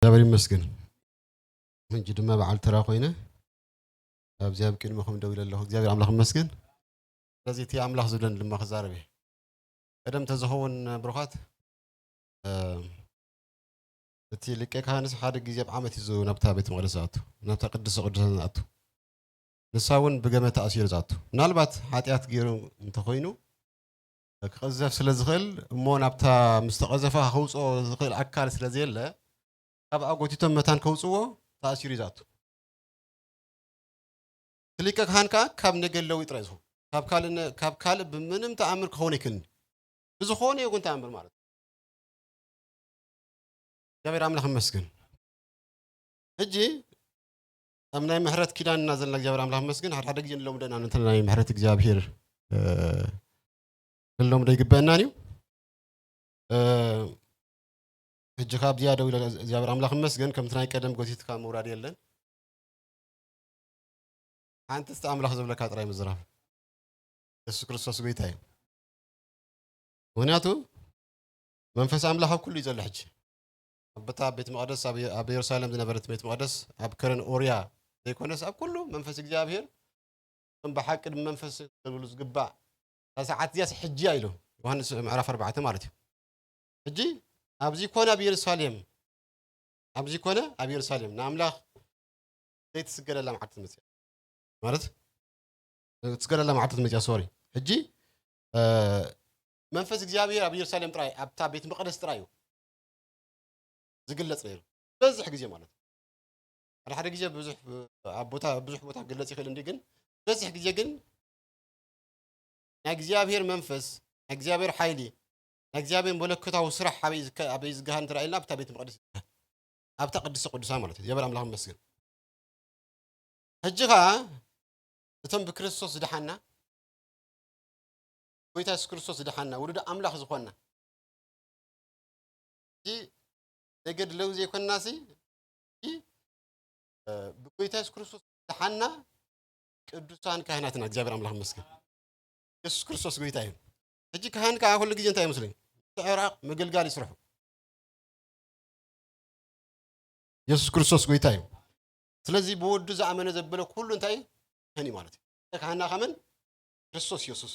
እግዚኣብሔር ይመስገን። ሕጂ ድማ በዓል ተራ ኮይነ ኣብዚ ኣብ ቅድሚኹም ደው ኢለ ኣለኹ። እግዚኣብሔር ኣምላኽ ይመስገን። ስለዚ እቲ ኣምላኽ ዝብለኒ ድማ ክዛረብ እየ። ቀደም ተዝኸውን ብሩኻት፣ እ፣ እቲ ሊቀ ካህንስ ሓደ ግዜ ኣብ ዓመት እዩ ናብታ ቤተ መቕደስ ዝኣቱ፣ ናብታ ቅድስተ ቅዱሳን ዝኣቱ። ንሳ እውን ብገመድ ተኣሲሩ ዝኣቱ። ምናልባት ሓጢኣት ገይሩ እንተኾይኑ ክቐዘፍ ስለ ዝኽእል እሞ ናብታ ምስ ተቐዘፈ ከውፅኦ ዝኽእል ኣካል ስለ ዘየለ ካብ ኣጎቲቶም መታን ከውፅዎ ተኣሲሩ እዩ ዝኣቱ። እቲ ሊቀ ካህን ከኣ ካብ ነገድ ሌዊ ጥራይ ዝኸውን፣ ካብ ካልእ ነ-፣ ካብ ካልእ ብምንም ተኣምር ክኸውን ኣይክእልን። ብዝኾነ ይኹን ተኣምር ማለት እዩ። እግዚኣብሔር ኣምላኽ ይመስገን። ሕጂ ኣብ ናይ ምሕረት ኪዳን እና ዘለና እግዚኣብሔር ኣምላኽ ይመስገን። ሓደ ሓደ ግዜ ንለምዶ ኢና ነቲ ናይ ምሕረት እግዚኣብሔር፣ እ፣ ክንለምዶ ይግበአናን እዩ። እ፣ ሕጂ ካብ እዚኣ ደው ኢለ እግዚኣብሔር ኣምላኽ ይመስገን፣ ከምቲ ናይ ቀደም ጎቲትካ ምውራድ የለን። ሓንቲ እስቲ ኣምላኽ ዝብለካ ጥራይ ምዝራብ። የሱስ ክርስቶስ ጎይታ እዩ። ምኽንያቱ መንፈስ ኣምላኽ ኣብ ኩሉ እዩ ዘሎ። ሕጂ ኣብ በታ ቤት መቕደስ፣ ኣብ፣ ኣብ የሩሳሌም ዝነበረት ቤት መቕደስ፣ ኣብ ከረን ኦርያ ዘይኮነስ ኣብ ኩሉ መንፈስ እግዚኣብሔር፣ እቶም ብሓቂ ብመንፈስ ክብሉ ዝግባእ እታ ሰዓት እዚያስ ሕጂ እያ ኢሉ ዮሃንስ ምዕራፍ ኣርባዕተ ማለት እዩ። ሕጂ ኣብዚ ኮነ ኣብ የሩሳሌም፣ ኣብዚ ኮነ ኣብ የሩሳሌም ንኣምላኽ ዘይትስገደላ መዓልቲ ትመጽእ ማለት፣ ትስገደላ መዓልቲ ትመጽእ፣ ሶሪ። ሕጂ፣ እ፣ መንፈስ እግዚኣብሔር ኣብ የሩሳሌም ጥራይ፣ ኣብታ ቤት መቕደስ ጥራይ እዩ ዝግለጽ ነይሩ። በዝሕ ግዜ ማለት እዩ። ሓደ ሓደ ግዜ ብዙሕ፣ ኣብ ቦታ፣ ብዙሕ ቦታ ክግለጽ ይኽእል እንዲ፣ ግን በዝሕ ግዜ ግን ናይ እግዚኣብሔር መንፈስ፣ ናይ እግዚኣብሔር ሓይሊ፣ ናይ እግዚኣብሔር መለኮታዊ ስራሕ ኣበይ ዝከ-፣ ኣበይ ዝገሃን እንተ ኢልና ኣብታ ቤት መቕደስ ይገሃን። ኣብታ ቅድስተ ቅዱሳን ማለት እዩ። እግዚኣብሔር ኣምላኽ ይመስገን። ሕጂ ኸኣ እቶም ብክርስቶስ ዝደሓና፣ ጎይታ የሱስ ክርስቶስ ዝደሓና፣ ውሉድ ኣምላኽ ዝኾንና፣ እዚ ነገድ ሌዊ ዘይኮንናሲ፣ እዚ፣ እ፣ ብጎይታ የሱስ ክርስቶስ ዝደሓና ቅዱሳን ካህናትና፣ እግዚኣብሔር ኣምላኽ ይመስገን። የሱስ ክርስቶስ ጎይታ እዩ። ሕጂ ካህን ከኣ ኩሉ ግዜ እንታይ ይመስለኝ? ምትዕራቕ፣ ምግልጋል እዩ ስርሑ። የሱስ ክርስቶስ ጎይታ እዩ። ስለዚ ብወዱ ዝኣመነ ዘበለ ኩሉ እንታይ እዩ? ካህን እዩ ማለት እዩ። ካህንና ከመን? ክርስቶስ የሱስ።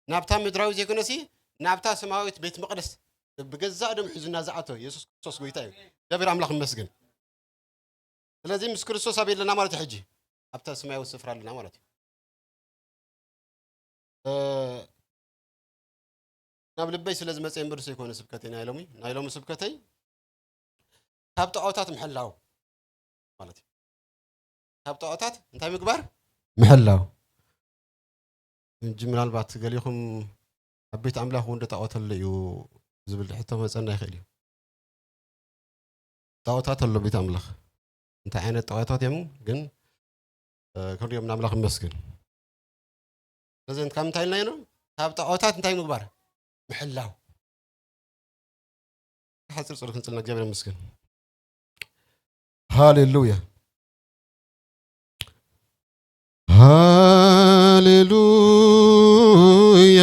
ናብታ ምድራዊ ዘይኮነሲ ናብታ ሰማያዊት ቤት መቕደስ ብገዛእ ደሙ ሒዙና ዝኣተወ የሱስ ክርስቶስ ጎይታ እዩ። እግዚኣብሔር ኣምላኽ ይመስገን። ስለዚ ምስ ክርስቶስ ኣበይ ኣለና ማለት እዩ? ሕጂ ኣብታ ሰማያዊት ስፍራ ኣለና ማለት እዩ። እ፣ ናብ ልበይ ስለ ዝመጸ እምበር ዘይኮነ ስብከተይ ናይ ሎሚ። ናይ ሎሚ ስብከተይ ካብ ጣዖታት ምሕላው ማለት እዩ። ካብ ጣዖታት እንታይ ምግባር? ምሕላው። እንጂ ምናልባት ገሊኹም ኣብ ቤት ኣምላኽ እውን ዶ ጣዖት ኣሎ እዩ ዝብል ሕቶ ክመጸና ይኽእል እዩ። ጣዖታት ኣሎ ቤት ኣምላኽ። እንታይ ዓይነት ጣዖታት እዮም ግን፣ እ፣ ክንሪኦም ንኣምላኽ ይመስገን። ስለዚ ካብ እንታይ ኢልና ኢና? ካብ ጣዖታት እንታይ ምግባር? ምሕላው። ሓፂር ጸሎት ክንጽልና እግዚኣብሔር ይመስገን። ሃሌሉያ። ሃሌሉያ።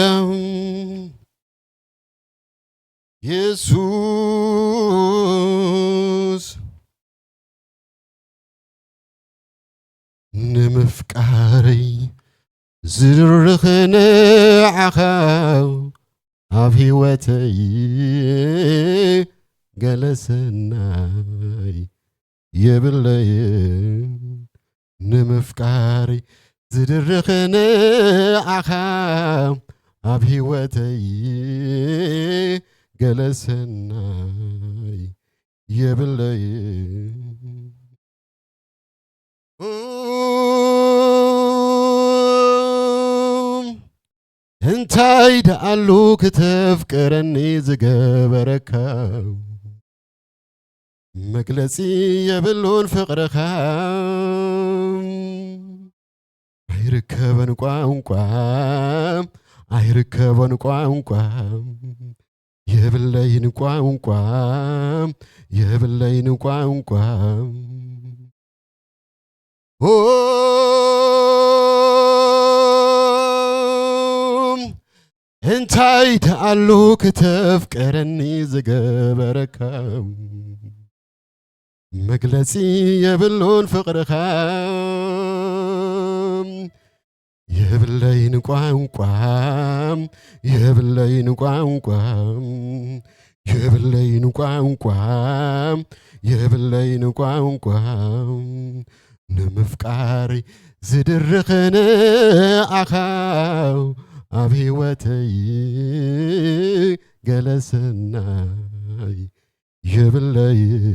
የሱስ ንምፍቃረይ ዝድርኽ ንዓኻ ኣብ ህይወተይ ገለ ሰናይ የብለይን። ንምፍቃረይ ዝድርኽ ንዓኻ ኣብ ህይወተይ ገለ ሰናይ የብለይን። እንታይ ደኣሉ ክተፍቅረኒ ዝገበረካ መግለጺ የብሉን ፍቕርኻ። ኣይርከበን ቋንቋ፣ ኣይርከበን ቋንቋ፣ የብለይን ቋንቋ፣ የብለይን ቋንቋ። ኦ፣ እንታይ ደኣሉ ክተፍቅረኒ ዝገበረካ። መግለጺ የብሉን ፍቕርኻ። የብለይን ቋንቋ፣ የብለይን ቋንቋ፣ የብለይን ቋንቋ፣ የብለይን ቋንቋ፣ ንምፍቃር ዝድርኽን ኣኻ ኣብ ህይወተይ ገለሰናይ። የብለይን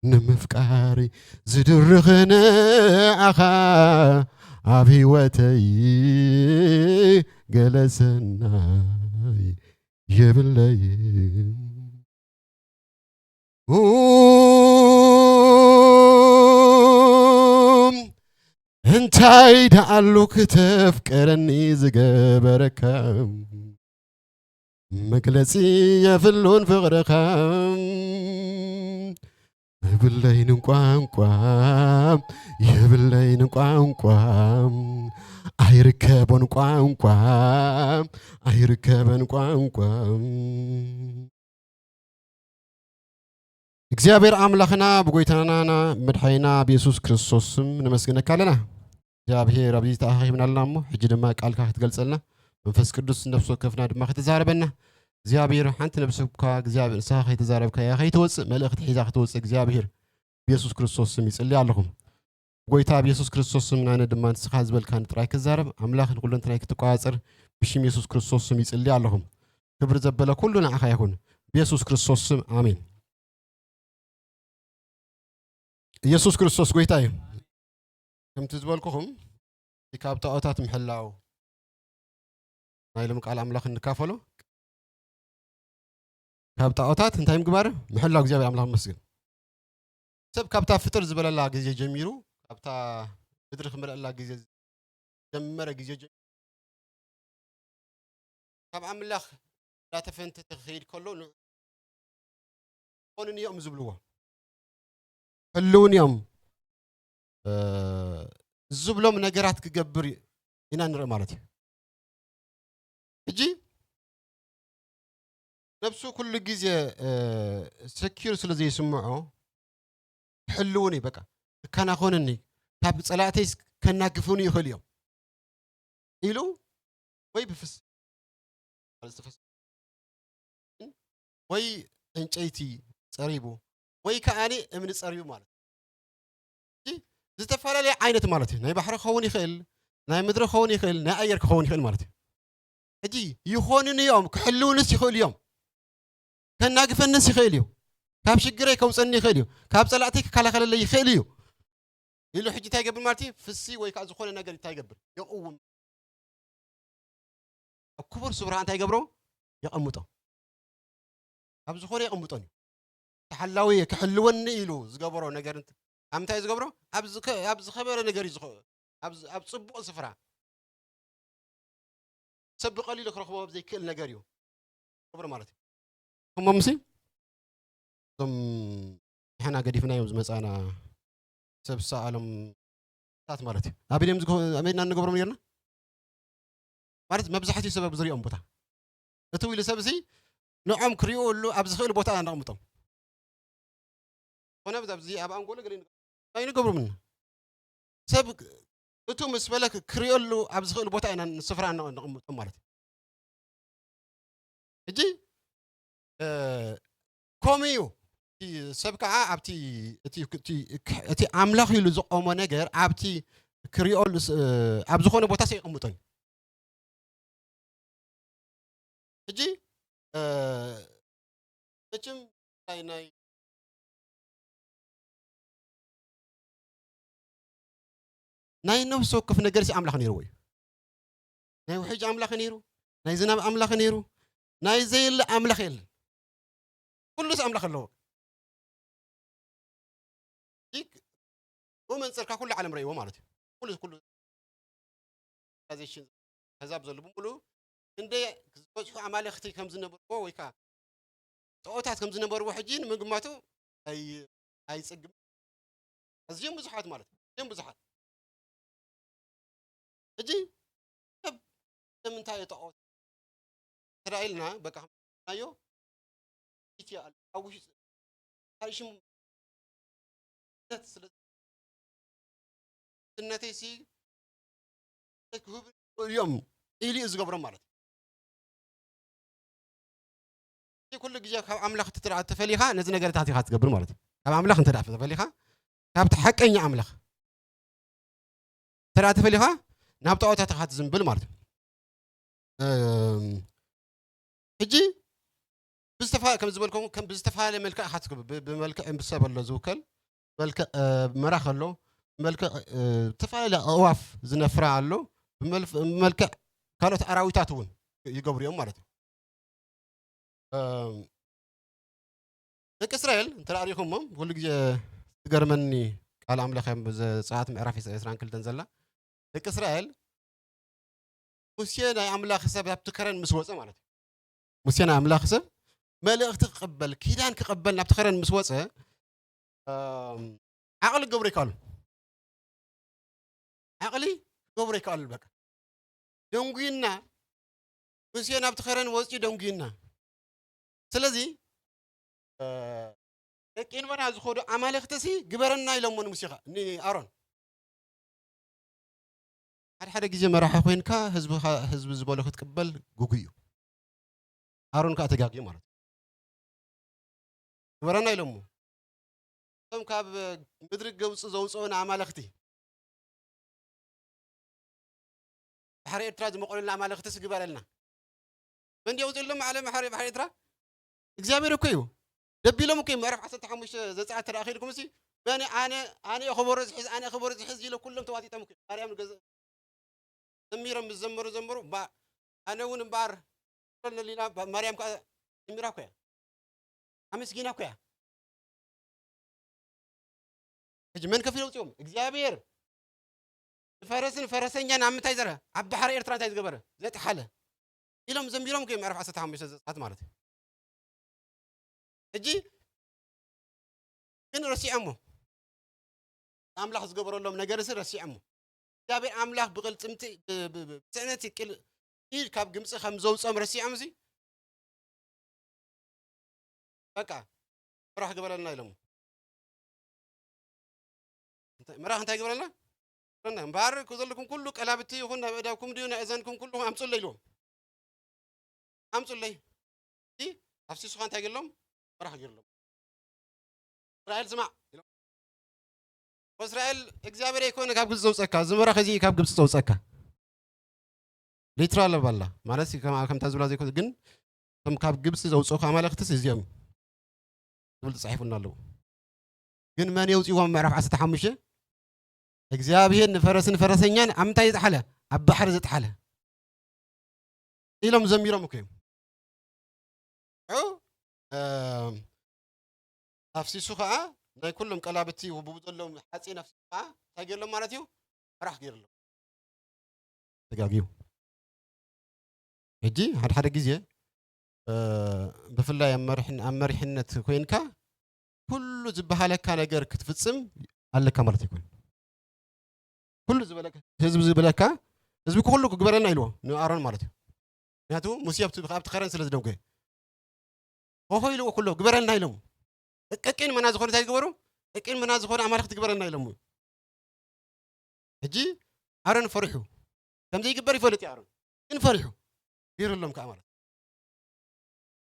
ንምፍቃር ዝድርኽን ኣኻ ኣብ ህይወተይ ገለሰናይ። የብለይን ኡም፣ እንታይ ደኣሉ ክተፍቀረኒ ዝገበረካ? መግለጺ የብሉን ፍቕርኻ። የብለይን ቋንቋ፣ የብለይን ቋንቋ፣ ኣይርከቦን ቋንቋ፣ ኣይርከበን ቋንቋ። እግዚኣብሔር ኣምላኽና ብጎይታናና መድሓኒና ብየሱስ ክርስቶስ ስም ነመስግነካ ኣለና። እግዚኣብሔር ኣብዚ ተኣኻኺብና ኣለና እሞ፣ ሕጂ ድማ ቃልካ ክትገልጸልና፣ መንፈስ ቅዱስ ነፍሲ ወከፍና ድማ ክትዛረበና፣ እግዚኣብሔር ሓንቲ ነብሲ እኳ እግዚኣብሔር ንስኻ ከይተዛረብካያ ከይትወጽእ፣ መልእኽቲ ሒዛ ክትወጽእ እግዚኣብሔር ብየሱስ ክርስቶስ ስም ይጽሊ ኣለኹ። ጎይታ ብየሱስ ክርስቶስ ስም ኣነ ድማ ንስኻ ዝበልካኒ ጥራይ ክዛረብ፣ ኣምላኽ ንኹለንትናይ ክትቆጻጸር ብሽም የሱስ ክርስቶስ ስም ይጽሊ ኣለኹ። ክብሪ ዘበለ ኩሉ ንዓኻ ይኹን። ብየሱስ ክርስቶስ ስም ኣሜን። ኢየሱስ ክርስቶስ ጎይታ እዩ። ከምቲ ዝበልኩኹም እቲ ካብ ጣዖታት ምሕላው ናይ ሎም ቃል ኣምላኽ እንካፈሎ። ካብ ጣዖታት እንታይ ምግባር? ምሕላው። እግዚኣብሔር ኣምላኽ መስግን። ሰብ ካብታ ፍጥር ዝበለላ ግዜ ጀሚሩ፣ ካብታ ምድሪ ክምልአላ ግዜ ጀመረ ግዜ ጀሚሩ፣ ካብ ኣምላኽ እንዳተፈንተተ ክኸይድ ከሎ፣ ን-፣ ኮንን እዮም ዝብልዎ። ህልውን እዮም፣ እ፣ ዝብሎም ነገራት ክገብር ኢና ንርኢ ማለት እዩ። ሕጂ ነብሱ ኩሉ ግዜ፣ እ፣ ሰኪር ስለ ዘይስምዖ፣ ክሕልውኒ፣ በቃ፣ ክከናኸንኒ፣ ካብ ጸላእተይስ ከናግፉኒ ይኽእሉ እዮም ኢሉ ወይ ብፍስ-፣ ወይ ዕንጨይቲ ጸሪቡ ወይ ከኣኒ እምኒ ጸሪቡ ማለት እዩ። እዚ ዝተፈላለየ ዓይነት ማለት እዩ። ናይ ባሕሪ ክኸውን ይኽእል፣ ናይ ምድሪ ክኸውን ይኽእል፣ ናይ ኣየር ክኸውን ይኽእል ማለት እዩ። ሕጂ ይኾኑኒ እዮም፣ ክሕልውንስ ይኽእሉ እዮም፣ ከናግፈንስ ይኽእል እዩ፣ ካብ ሽግረይ ከውፀኒ ይኽእል እዩ፣ ካብ ፀላእተይ ክከላኸለለይ ይኽእል እዩ ኢሉ ሕጂ እንታይ ይገብር ማለት እዩ? ፍሲ ወይ ከዓ ዝኾነ ነገር እንታይ ይገብር? የቕውም። ኣብ ክቡር ስፍራ እንታይ ይገብሮ? የቐምጦ። ኣብ ዝኾነ የቐምጦን እዩ። ተሓላዊ ክሕልወኒ ኢሉ ዝገበሮ ነገር እንት-፣ ኣብ ምንታይ እዩ ዝገብሮ? ኣብ ዝከ-፣ ኣብ ዝኸበረ ነገር እዩ ዝኸ-፣ ኣብ ዝ-፣ ኣብ ጽቡቕ ስፍራ። ሰብ ብቐሊሉ ክረኽቦ ኣብ ዘይክእል ነገር እዩ ክብሪ ማለት እዩ። ከምኦም ሲ እዞም ንሕና ገዲፍናዮም ዝመጻና ሰብ ዝሰኣሎም ታት ማለት እዩ። ኣበይ ድዮም ዝገ-፣ ኣበይ ኢና እንገብሮም ነርና? ማለት መብዛሕትኡ ሰብ ኣብ ዝሪኦም ቦታ እትው ኢሉ ሰብ እዚ ንዖም ክሪእሉ ኣብ ዝኽእል ቦታ ኢና ነቕምጦም። ኮነ ኣብዚ ኣብ ኣንጎሎ ገለ ኣይንገብሮምን። ሰብ እቱ ምስ በለ ክሪኦሉ ኣብ ዝኽእል ቦታ ኢና ስፍራ ነ-፣ ነቕምጦም ማለት እዩ። ሕጂ፣ እ፣ ከምኡ እዩ። እቲ ሰብ ከዓ ኣብቲ፣ እቲ፣ እቲ፣ እቲ ኣምላኽ ኢሉ ዝቆሞ ነገር ኣብቲ ክሪኦሉ ስ-፣ ኣብ ዝኾነ ቦታ ሰብ የቐምጦ እዩ። ሕጂ፣ እ፣ መቸም ናይ፣ ናይ፣ ናይ ነፍሲ ወከፍ ነገር ሲ ኣምላኽ ነይርዎ እዩ። ናይ ውሕጅ ኣምላኽ ነይሩ፣ ናይ ዝናብ ኣምላኽ ነይሩ፣ ናይ ዘየለ ኣምላኽ የለን። ኩሉስ ኣምላኽ ኣለዎ። ሕጂ ብኡ መንፅርካ ኩሉ ዓለም ረእይዎ ማለት እዩ። ኩሉ፣ ኩሉ ሲቪላይዜሽን ኣህዛብ ዘሎ ብምሉኡ ክንደይ ዝበፅሑ ኣማልኽቲ ከም ዝነበርዎ ወይ ከዓ ጣኦታት ከም ዝነበርዎ ሕጂ ንምግማቱ ኣይ-፣ ኣይፅግም። ኣዝዮም ብዙሓት ማለት እዩ። ኣዝዮም ብዙሓት። ሕጂ ሰብ ንምንታይ እዩ ጣኦት? ተራኢልና በቃ ናዮ ኢትዮ ኣብ ውሽጢ እንታይ ሽሙ ስለ ንነተይሲ ክህቡ እዮም ኢሉ እዩ ዝገብሮም ማለት እዩ። እዚ ኩሉ ግዜ ካብ ኣምላኽ እንተ ደኣ ተፈሊኻ ነዚ ነገርታት ኢኻ ትገብር ማለት እዩ። ካብ ኣምላኽ እንተ ደኣ ተፈሊኻ፣ ካብቲ ሓቀኛ ኣምላኽ እንተ ደኣ ተፈሊኻ፣ ናብ ጣዖታት ኢኻ ትዝንብል ማለት እዩ። እም፣ ሕጂ ብዝተፋ-፣ ከም ዝበልኩም ከም ብዝተፈላለየ መልክዕ ኢኻ ትክብ-፣ ብ-፣ ብመልክዕ ሰብ ኣሎ ዝውከል፣ መልክዕ፣ እ፣ መራኽ ኣሎ፣ መልክዕ፣ እ፣ ዝተፈላለዩ ኣእዋፍ ዝነፍራ ኣሎ፣ ብመልፍ-፣ ብመልክዕ ካልኦት ኣራዊታት እውን ይገብሩ እዮም ማለት እዩ። እም፣ ደቂ እስራኤል እንተ ደኣ ርኢኹሞም፣ ኩሉ ግዜ ትገርመኒ ቃል ኣምላኽ እያ፣ ዘጸኣት ምዕራፍ ዕስራን ክልተን ዘላ። ደቂ እስራኤል ሙሴ ናይ ኣምላኽ ሰብ ኣብቲ ከረን ምስ ወጸ ማለት እዩ። ሙሴ ናይ ኣምላኽ ሰብ መልእኽቲ ክቕበል፣ ኪዳን ክቕበል ናብቲ ከረን ምስ ወጸ፣ እም፣ ዓቕሊ ክገብሮ ይከኣሉ። ዓቕሊ ክገብሮ ይከኣሉ። በቃ ደንጉይና፣ ሙሴ ናብቲ ከረን ወጺኡ ደንጉይና። ስለዚ፣ እ፣ ደቂ እንበና ዝኾዱ ኣማልኽትሲ ግበረና ኢሎሞ ንሙሴ ኸ-፣ ንኣሮን። ሓደ ሓደ ግዜ መራሒ ኮይንካ ህዝብኻ፣ ህዝቢ ዝበሎ ክትቅበል ግጉይ እዩ። ኣሮን ከኣ ተጋግዩ ማለት እዩ። ግበረና ኢሎሞ። እቶም ካብ ምድሪ ግብጺ ዘውጽኡና ኣማልኽቲ፣ ባሕሪ ኤርትራ ዝመቐሉልና ኣማልኽትስ ግበረልና። መን ድዩ ኣውጺኡሎም ዓለም ባሕሪ፣ ባሕሪ ኤርትራ? እግዚኣብሔር እኮ እዩ። ደቢሎም እኮ እዩ። ምዕራፍ ዓሰርተ ሓሙሽተ ዘጸኣት ተደኣ ከይድኩም እሲ፣ መን ኣነ፣ ኣነ እየ ከበሮ ዝሕዝ፣ ኣነ እየ ከበሮ ዝሕዝ ኢለ ኩሎም ተዋጢጦም እኮ እዩ። ማርያም ገዘ-፣ ዘሚሮም ምስ ዘመሩ ዘመሩ፣ ባ-፣ ኣነ እውን እምበኣር ነሊና፣ ባ-፣ ማርያም ከኣ ዘሚራ እኮ እያ። ኣመስጊና እኮ እያ። ሕጂ መን ከፊሉ ኣውጺኦም? እግዚኣብሔር። ንፈረስን ፈረሰኛን ኣብ ምንታይ ዘረ? ኣብ ባሕሪ ኤርትራ እንታይ ዝገበረ? ዘጥሓለ። ኢሎም ዘንቢሮም እኮ እዮም ምዕራፍ ዓሰርተ ሓሙሽተ ዘጸኣት ማለት እዩ። ሕጂ ግን ረሲዖሞ። ኣምላኽ ዝገበረሎም ነገርሲ ረሲዖሞ። እግዚኣብሔር ኣምላኽ ብቕልጽምቲ፣ ብ-፣ ብ-፣ ብ-፣ ብጽዕነት ይቅል-፣ ኢድ ካብ ግብጺ ከም ዘውጾም ረሲዖምሲ፣ በቃ፣ ምራኽ ግበረልና ኢሎሞ። እንታይ፣ ምራኽ እንታይ ግበረልና? ግበረልና። እምበኣር፣ ዘለኩም ኩሉ ቀላብቲ ይኹን፣ ናብ ኣእዳውኩም ድዩ፣ ናይ እዘንኩም ኩሉ ኣምጹለይ ኢልዎም። ኣምጹለይ። እቲ ኣፍሲሱኻ እንታይ ገይርሎም? ምራኽ ገይርሎም። እስራኤል ስማዕ ኢሎም። እስራኤል፣ እግዚኣብሔር ኣይኮነ ካብ ግብጺ ዘውጸካ፣ እዚ ምራኽ እዚ ካብ ግብጺ ዘውጸካ። ሊትራል ባላ፣ ማለት ከማ-፣ ከምታ ዝብላ ዘይኮነ፣ ግን እቶም ካብ ግብጺ ዘውጽኡካ ኣማልኽትስ እዚኦም ዝብል ተጻሒፉና ኣለዉ። ግን መን የውጽእዎም? ምዕራፍ ዓሰርተ ሓሙሽተ፣ እግዚኣብሔር ንፈረስን ፈረሰኛን ኣብ ምንታይ ዘጥሓለ? ኣብ ባሕሪ ዘጥሓለ። ኢሎም ዘሚሮም እኮ እዮም። እ፣ ኣፍሲሱ ኸዓ ናይ ኩሎም ቀላብቲ ብኡ ዘለዎም ሓፂን ኣፍሲሱ ኸዓ እንታይ ገይርሎም ማለት እዩ? ምራኽ ገይርሎም። ተጋግዩ። ሕጂ ሓደ ሓደ ግዜ፣ እ፣ ብፍላይ ኣብ መሪሕን-፣ ኣብ መሪሕነት ኮይንካ ኩሉ ዝበሃለካ ነገር ክትፍጽም ኣለካ ማለት ኣይኮነን። ኩሉ ዝበለካ፣ ህዝቢ ዝበለካ፣ ህዝቢ ኩሉ ክግበረልና ኢልዎ ንኣሮን ማለት እዩ። ምክንያቱ ሙሴ ኣብቲ፣ ኣብቲ ከረን ስለ ዝደንጎየ። ሆሆ ኢልዎ ኩሎ፣ ግበረልና ኢሎም። ቀቂን መና ዝኾነ እንታይ ዝገበሩ? ቀቂን መና ዝኾነ ኣማልኽቲ ግበረልና ኢሎም። ሕጂ ኣሮን ፈሪሑ። ከም ዘይግበር ይፈልጥ እዩ ኣሮን። ግን ፈሪሑ። ገይሩሎም ከዓ ማለት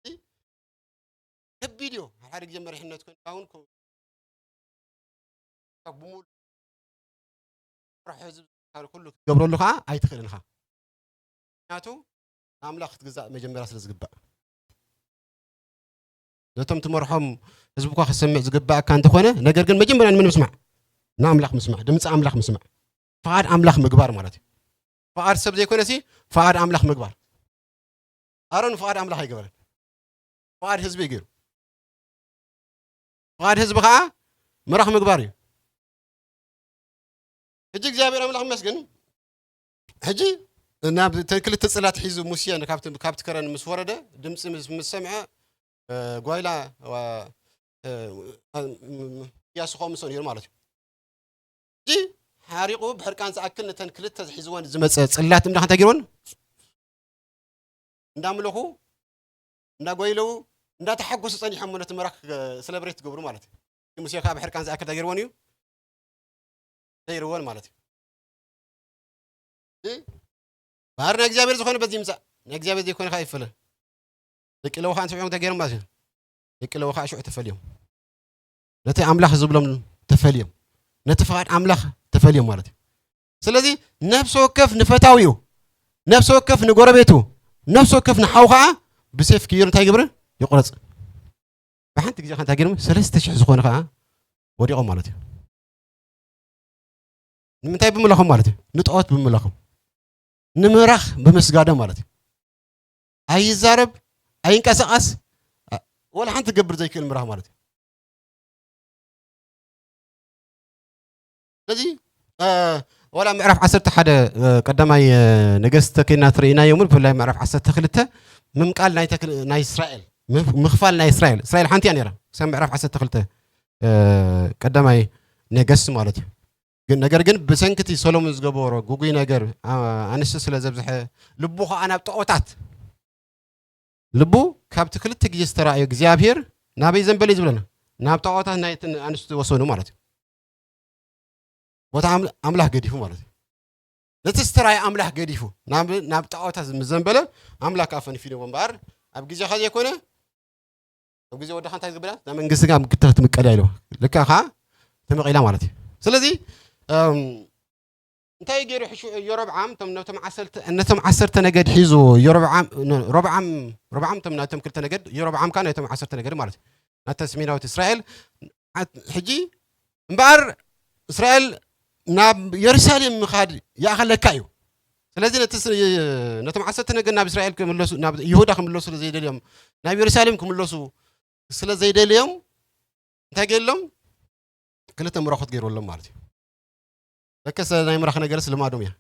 እዩ። ከቢድ እዩ። ሓደ ግዜ መሪሕነት ኮይንካ እውን ኮ-፣ ካብ ብምሉእ ስራሕ ህዝቢ ትካል ኩሉ ክትገብረሉ ከዓ ኣይትኽእልን ኢኻ። ምክንያቱ ንኣምላኽ ክትግዛእ መጀመርያ ስለ ዝግባእ። ነቶም ትመርሖም ህዝብኳ ክሰምዕ ዝግባእካ እንተኾነ፣ ነገር ግን መጀመርያ ንመን ምስማዕ? ንኣምላኽ ምስማዕ፣ ድምፂ ኣምላኽ ምስማዕ፣ ፍቓድ ኣምላኽ ምግባር ማለት እዩ። ፍቓድ ሰብ ዘይኮነሲ ፍቓድ ኣምላኽ ምግባር። ኣሮን ፍቓድ ኣምላኽ ኣይገበረን። ፍቓድ ህዝቢ እዩ ገይሩ። ፍቓድ ህዝቢ ከዓ ምራኽ ምግባር እዩ። ሕጂ እግዚኣብሔር ኣምላኽ ይመስገን። ሕጂ ናብ እተን ክልተ ጽላት ሒዙ ሙሴ ካብቲ፣ ካብቲ ከረን ምስ ወረደ፣ ድምፂ ምስ፣ ምስ ሰምዐ፣ እ፣ ጓይላ፣ ዋ-፣ እ፣ እ፣ ኢያሱ ከምኡ ነይሩ ማለት እዩ። ሕጂ ሓሪቑ ብሕርቃን ዝኣክል ነተን ክልተ ሒዝወን ዝመጸ ጽላት እምዳ እንታይ ገይርወን? እንዳምለኹ፣ እንዳጎይለዉ፣ እንዳተሓጎሱ ጸኒሖም ነቲ ምራኽ፣ እ፣ ሰለብሬት ዝገብሩ ማለት እዩ። ሙሴ ከዓ ብሕርቃን ዝኣክል እንታይ ገይርወን እዩ? ዘይርወን ማለት እዩ። እ? ባህር ናይ እግዚኣብሔር ዝኾነ በዚ ይምጻእ፣ ናይ እግዚኣብሔር ዘይኮነ ከዓ ይፈለ። ደቂ ለውኻ እንስምዖም እንታይ ገይሮም ማለት እዩ? ደቂ ለውኻ ሽዑ ተፈልዮም፣ ነቲ ኣምላኽ ዝብሎም ተፈልዮም፣ ነቲ ፍቓድ ኣምላኽ ተፈልዮም ማለት እዩ። ስለዚ ነፍሲ ወከፍ ንፈታዊኡ፣ ነፍሲ ወከፍ ንጎረቤቱ፣ ነፍሲ ወከፍ ንሓው ከዓ ብሴፍ ክይሩ እንታይ ይግብር? ይቑረጽ። ብሓንቲ ግዜ ከ እንታይ ገይሮም? ሰለስተ ሽሕ ዝኾኑ ከዓ ወዲቖም ማለት እዩ። ንምንታይ ብምለኾም ማለት እዩ? ንጣዖት ብምለኾም፣ ንምራኽ ብምስጋዶም ማለት እዩ። ኣይዛረብ፣ ኣይንቀሳቐስ፣ አ- ወላ ሓንቲ ክገብር ዘይክእል ምራኽ ማለት እዩ። ስለዚ እ፣ ወላ ምዕራፍ ዓሰርተ ሓደ፣ እ፣ ቀዳማይ፣ እ፣ ነገስት ተኬና ትርእይናዮ እውን ብፍላይ ምዕራፍ ዓሰርተ ክልተ ምምቃል ናይ ተክል ናይ እስራኤል ምፍ- ምኽፋል ናይ እስራኤል እስራኤል ሓንቲ እያ ነይራ። ክሳብ ምዕራፍ ዓሰርተ ክልተ፣ እ፣ ቀዳማይ ነገስት ማለት እዩ። ግን ነገር ግን ብሰንክቲ ሰሎሞን ዝገበሮ ጉጉይ ነገር፣ ኣ- ኣንስቲ ስለ ዘብዝሐ፣ ልቡ ኸዓ ናብ ጣዖታት፣ ልቡ ካብቲ ክልተ ግዜ ዝተራእዮ እግዚኣብሔር ናበይ ዘንበለ እዩ ዝብለና? ናብ ጣዖታት ናይትን ኣንስቲ ወሰኑ ማለት እዩ። ቦታ ኣም- ኣምላኽ ገዲፉ ማለት እዩ። ነቲ ዝተራእየ ኣምላኽ ገዲፉ ናብ ናብ ጣዖታት ምስ ዘንበለ፣ ኣምላኽ ከዓ ፈንፊንዎ እምበኣር፣ ኣብ ግዜኻ ዘይኮነ ኣብ ግዜ ወድኻ እንታይ ዝግበራ? እዛ መንግስቲ ካብ ክትምቀል እያ ኢልዋ። ልክዕ ከዓ ተመቒላ ማለት እዩ። ስለዚ እም፣ እንታይ ገይሩ ሕሹ ኢዮሮብዓም? እቶም ነቶም ዓሰርተ ነቶም ዓሰርተ ነገድ ሒዙ ኢዮሮብዓም ሮብዓም ሮብዓም እቶም ናቶም ክልተ ነገድ፣ ኢዮሮብዓም ከዓ ናይቶም ዓሰርተ ነገድ ማለት እዩ። ናተ ሰሜናዊት እስራኤል። ዓ- ሕጂ እምበኣር እስራኤል ናብ የሩሳሌም ምኻድ ይኣኸለካ እዩ። ስለዚ ነቲ ስ- ነቶም ዓሰርተ ነገድ ናብ እስራኤል ክምለሱ፣ ናብ ይሁዳ ክምለሱ ስለ ዘይደልዮም፣ ናብ የሩሳሌም ክምለሱ ስለ ዘይደልዮም እንታይ ገይርሎም? ክልተ ምራኾት ገይርሎም ማለት እዩ። ለከሰ ናይ ምራኽ ነገርስ ልማዶም እያ።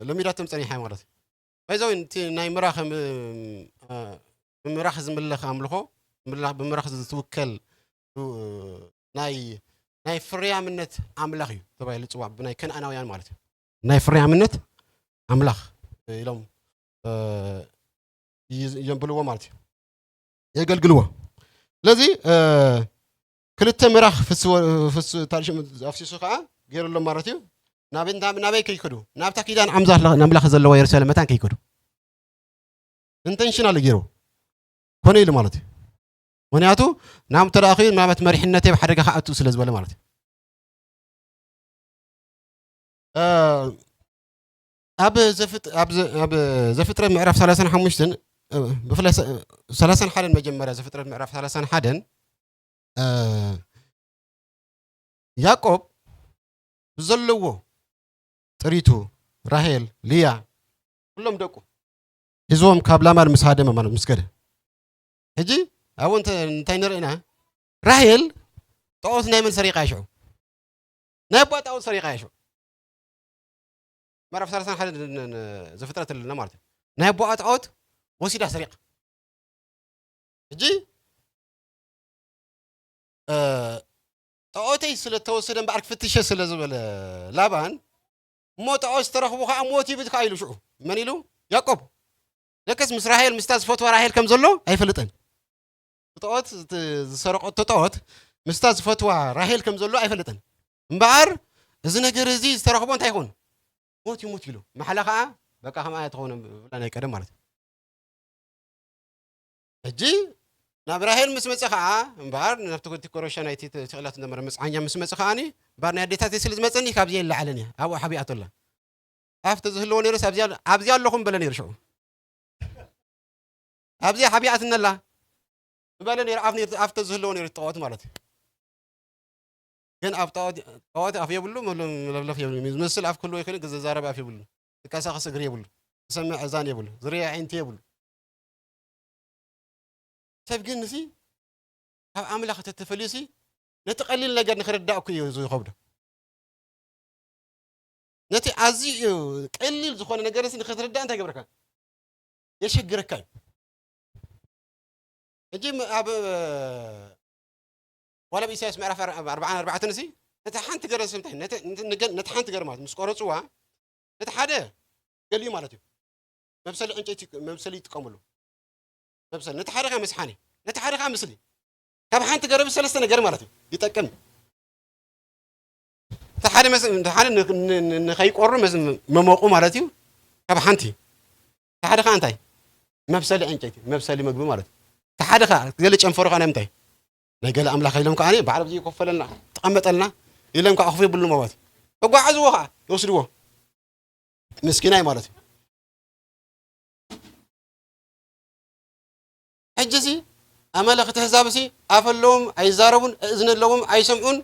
ለሚዳቶም ጸኒሓ ማለት እዩ። ባይዘው እቲ ናይ ምራኽ ም- እ፣ ብምራኽ ዝምለኽ ኣምልኾ፣ ብምላ- ብምራኽ ዝትውከል እ፣ ናይ ናይ ፍርያምነት ኣምላኽ እዩ ተባሂሉ ዝጽዋዕ ብናይ ከነኣናውያን ማለት እዩ። ናይ ፍርያምነት ኣምላኽ ኢሎም እ፣ ይዝ- የንብልዎ ማለት እዩ። የገልግልዎ። ስለዚ እ፣ ክልተ ምራኽ ፍስ ወ- ፍስ ታሪሽ ኣፍሲሱ ከዓ ገይሩሎም ማለት እዩ። ናበይ ናበይ ከይከዱ? ናብታ ኪዳን ኣምዛ ኣምላኽ ዘለዋ የሩሳሌም መታን ከይከዱ ኢንተንሽናል ገይሩ ኮነ ኢሉ ማለት እዩ። ምክንያቱ ናብ ተላእኺ ማለት መሪሕነተይ ኣብ ሓደጋ ክኣቱ ስለ ዝበለ ማለት እዩ። እ፣ ኣብ ዘፍጥ- ኣብ ዘ- ኣብ ዘፍጥረት ምዕራፍ ሰላሳን ሓሙሽተን፣ እ፣ ብፍላይ ሰ- ሰላሳን ሓደን መጀመርያ ዘፍጥረት ምዕራፍ ሰላሳን ሓደን፣ እ፣ ያዕቆብ ብዘለዎ ጥሪቱ፣ ራሄል፣ ልያ፣ ኩሎም ደቁ ሒዝዎም ካብ ላማን ምስ ሃደመ ማለት ምስ ከደ። ሕጂ ኣብኡ እንተ- እንታይ ንርኢ ኢና? ራሄል ጣዖት ናይ መን ሰሪቓ ሽዑ? ናይ ኣቦኣ ጣዖት ሰሪቓ ሽዑ። ምዕራፍ ሰላሳን ሓደን ን- ን- ዘፍጥረት ኣለና ማለት እዩ። ናይ ኣቦኣ ጣዖት ወሲዳ ሰሪቓ። ሕጂ እ፣ ጣዖተይ ስለ ተወሰደ እምበኣር ክፍትሸ ስለ ዝበለ ላባን፣ እሞ ጣዖት ዝተረኽቡ ከዓ ሞት ይብል ከዓ ኢሉ ሽዑ። መን ኢሉ? ያዕቆብ። ለከስ ምስ ራሄል ምስታ ዝፈትዋ ራሄል ከም ዘሎ ኣይፈልጥን። ጣዖት ዝት- ዝሰረቐቶ ጣዖት ምስታ ዝፈትዋ ራሄል ከም ዘሎ ኣይፈልጥን። እምበኣር እዚ ነገር እዚ ዝተረኽቦ እንታይ ይኾን? ሞት ይሙት ኢሉ። ማሕላ ከዓ በቃ ከምኣ እያ ትኸውን ብላ ናይ ቀደም ማለት እዩ። ሕጂ ናብ ራሄል ምስ መጸ ከዓ እምበኣር ናብቲ ኮረሻ ናይቲ ተኽእላት ዝነበረ መጽዓኛ ምስ መጸ ከዓኒ እምበኣር ናይ ኣዴታተይ ስለ ዝመጸኒ ካብዚ የለዓለን እያ ኣብኡ ሓቢኣቶ ኣላ። ኣፍ ተዝህልዎ ነይሩስ ኣብዚኣ ኣብዚኣ ኣለኹም በለ ነይሩ ሽዑ። ኣብዚኣ ሓቢኣትነላ ምበለ ነይሩ ኣፍ ነይሩ ኣፍ ተዝህልዎ ነይሩ ትጠወት ማለት እዩ። ግን ኣብ ጣዖት ኣፍ የብሉ፣ መለፍለፍ የብሉ። ዝመስል ኣፍ ክህልዎ ይኽእል፣ ግን ዝዛረብ ኣፍ የብሉ። ዝቀሳቐስ እግሪ የብሉ። ዝሰምዕ እዛን የብሉ። ዝርያ ዓይንቲ የብሉ። ሰብ ግን ንሲ ካብ ኣምላኽ ተተፈልዩሲ ነቲ ቀሊል ነገር ንክርዳእ እኮ እዩ ዝኸብዶ። ነቲ ኣዝዩ ቀሊል ዝኾነ ነገር ንክትርዳእ እንታይ ገብረካ? የሸግረካ እዩ። ሕጂ ኣብ ዋላ ኣብ ኢሳያስ ምዕራፍ ኣርባዓን ኣርባዕተን እዚ ነቲ ሓንቲ ገረስ እንታይ ነቲ ሓንቲ ገር ማለት ምስ ቆረፅዋ ነቲ ሓደ ገልዩ ማለት እዩ። መብሰሊ ዕንጨይቲ መብሰሊ ይጥቀምሉ። መብሰሊ ነቲ ሓደ ከዓ መስሓኒ ነቲ ሓደ ከዓ ምስሊ ካብ ሓንቲ ገረብ ሰለስተ ነገር ማለት እዩ ይጠቅም። እቲ ሓደ መስ-፣ እቲ ሓደ ን-፣ ን-፣ ን-፣ ንኸይቆሪ መስ-፣ መሞቑ ማለት እዩ። ካብ ሓንቲ። እቲ ሓደ ኸዓ እንታይ? መብሰሊ ዕንጨይቲ፣ መብሰሊ ምግቢ ማለት እዩ። እቲ ሓደ ኸዓ ገለ ጨንፈሩ ኸዓ ናይ ምንታይ? ናይ ገለ ኣምላኽ ኢሎም ከኣ ባዕሎም ዘይኮፈለልና፣ ተቐመጠልና ኢሎም ከኣ ክፉ የብሉን ማለት እዩ። ተጓዓዝዎ ኸዓ፣ ይወስድዎ። ምስኪናይ ማለት እዩ። ሕጂ ሲ ኣመለኽቲ ኣህዛብ ሲ ኣፍ ኣለዎም ኣይዛረቡን፣ እዝኒ ኣለዎም ኣይሰምዑን፣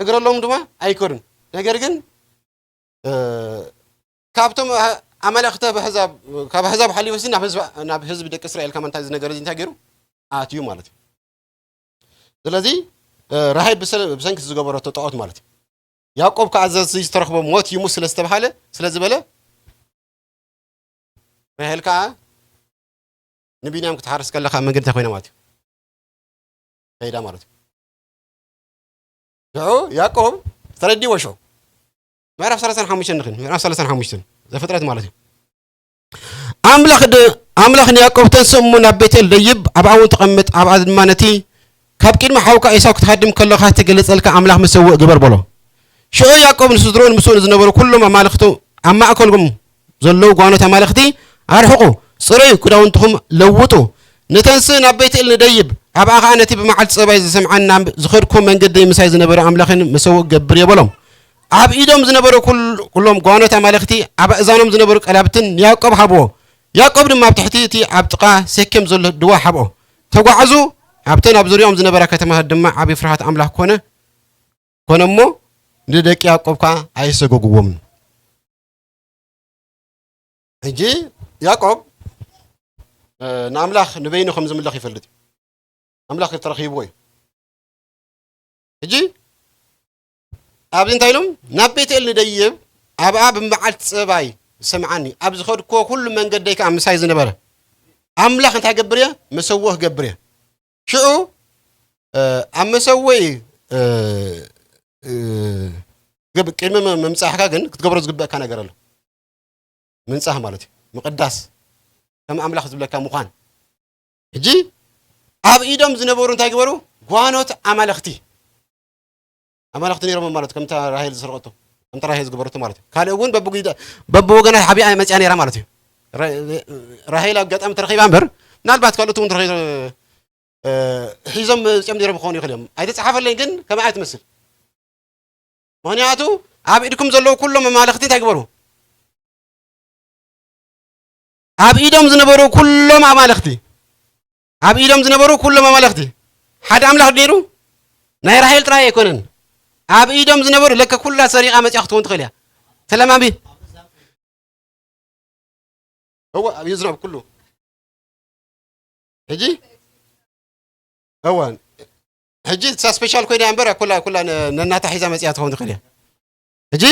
እግሪ ኣለዎም ድማ ኣይከዱን። ነገር ግን፣ እ፣ ካብቶም ኣመለኽቲ ኣህዛብ፣ ካብ ኣህዛብ ሓሊፉ ሲ ናብ ህዝቢ፣ ናብ ህዝቢ ደቂ እስራኤል ከማን እንታይ ዝነገረ እዚ እንታይ ገይሩ? ኣትዩ ማለት እዩ። ስለዚ፣ እ፣ ራሄል ብሰ-፣ ብሰንኪ ዝገበረቶ ጣዖት ማለት እዩ። ያዕቆብ ከኣ ዘ-፣ ዝተረኽቦ ሞት ይሙት ስለ ዝተባሃለ፣ ስለ ዝበለ፣ ራሄል ከኣ ንቢንያም ክትሓርስ ከለኻ መንገዲ እንታይ ኮይና ማለት እዩ? ከይዳ ማለት እዩ። ሽዑ ያዕቆብ ተረዲዎ ሽዑ። ምዕራፍ ሰላሳን ሓሙሽተን ንኽን፣ ምዕራፍ ሰላሳን ሓሙሽተን ዘፍጥረት ማለት እዩ። ኣምላኽ ድ-፣ ኣምላኽ ንያዕቆብ፣ "ተንስእ እሞ ናብ ቤቴል ደይብ፣ ኣብኣ እውን ተቐመጥ፣ ኣብኣ ድማ ነቲ ካብ ቅድሚ ሓውካ ኤሳው ክትሃድም ከለኻ ዝተገለጸልካ ኣምላኽ መሰውእ ግበር" በሎ። ሽዑ ያዕቆብ ንስድርኡን ምስኡ ንዝነበሩ ኩሎም ኣማልኽቱ፣ ኣብ ማእከሎም ዘለዉ ጓኖት ኣማልኽቲ ኣርሕቑ፣ ጽረዩ፣ ክዳውንትኹም ለውጡ። ንተንስእ ናብ ቤቴል ንደይብ፣ ኣብኣ ኸኣ ነቲ ብመዓልቲ ጸባይ ዝሰምዓኒ ናብ ዝኸድኩ መንገደይ ምሳይ ዝነበረ ኣምላኽን መሰውእ ክገብር እየ በሎም። ኣብ ኢዶም ዝነበሩ ኩል-፣ ኩሎም ጓኖት ኣማልኽቲ፣ ኣብ ኣእዛኖም ዝነበሩ ቀላብትን ንያዕቆብ ሃብዎ። ያዕቆብ ድማ ኣብ ትሕቲ እቲ ኣብ ጥቓ ሴኬም ዘሎ ድዋ ሓብኦ። ተጓዕዙ፣ ኣብተን ኣብ ዙርያኦም ዝነበራ ከተማታት ድማ ዓቢ ፍርሃት ኣምላኽ ኮነ፣ ኮነ እሞ ንደቂ ያዕቆብ ከኣ ኣይሰጎግዎምን። ሕጂ ያዕቆብ፣ እ፣ ንኣምላኽ ንበይኑ ከም ዝምለኽ ይፈልጥ እዩ። ኣምላኽ ተረኺብዎ እዩ። ሕጂ ኣብዚ እንታይ ኢሎም? "ናብ ቤትኤል ንደይብ፣ ኣብኣ ብመዓልቲ ጸባይ ዝሰምዓኒ፣ ኣብ ዝኸድክዎ ኩሉ መንገደይ ከኣ ምሳይ ዝነበረ ኣምላኽ እንታይ ገብር እየ? መሰውእ ክገብር እየ። ሽዑ፣ እ፣ ኣብ መሰውኢ፣ እ፣ እ፣ ግብ-፣ ቅድሚ ም-፣ ምምጻሕካ ግን ክትገብሮ ዝግበእካ ነገር ኣሎ። ምንጻህ ማለት እዩ። ምቕዳስ። ከም ኣምላኽ ዝብለካ ምዃን። ሕጂ ኣብ ኢዶም ዝነበሩ እንታይ ግበሩ? ጓኖት ኣማልኽቲ። ኣማልኽቲ ነይሮም ማለት ከምታ ራሄል ዝሰረቐቶ፣ ከምታ ራሄል ዝገበረቶ ማለት እዩ። ካልእ እውን በብጉይዳ-፣ በብወገና ሓቢኣ መጽያ ነይራ ማለት እዩ። ራ-፣ ራሄል ኣጋጣሚ ተረኺባ እምበር፣ ምናልባት ካልኦት እውን ተረኺ-፣ እ፣ ሒዞም መጽዮም ነይሮም ክኾኑ ይኽእል እዮም። ኣይተጻሓፈለይን ግን ከመይ ትመስል? ምኽንያቱ ኣብ ኢድኩም ዘለዉ ኩሎም ኣማልኽቲ እንታይ ግበሩ? ኣብ ኢዶም ዝነበሩ ኩሎም ኣማልኽቲ፣ ኣብ ኢዶም ዝነበሩ ኩሎም ኣማልኽቲ፣ ሓደ ኣምላኽ ነይሩ? ናይ ራሄል ጥራይ ኣይኮነን። ኣብ ኢዶም ዝነበሩ ለከ ኩላ ሰሪቓ መጽያ ክትከውን ትኽእል እያ። ተለማሚ። እወ፣ ኣብ ይዝረብ ኩሉ። ሕጂ? እወ። ሕጂ እሳ ስፔሻል ኮይና እምበር፣ ኩላ፣ ኩላ ነ-፣ ነናታ ሒዛ መጽያ ትኸውን ትኽእል እያ። ሕጂ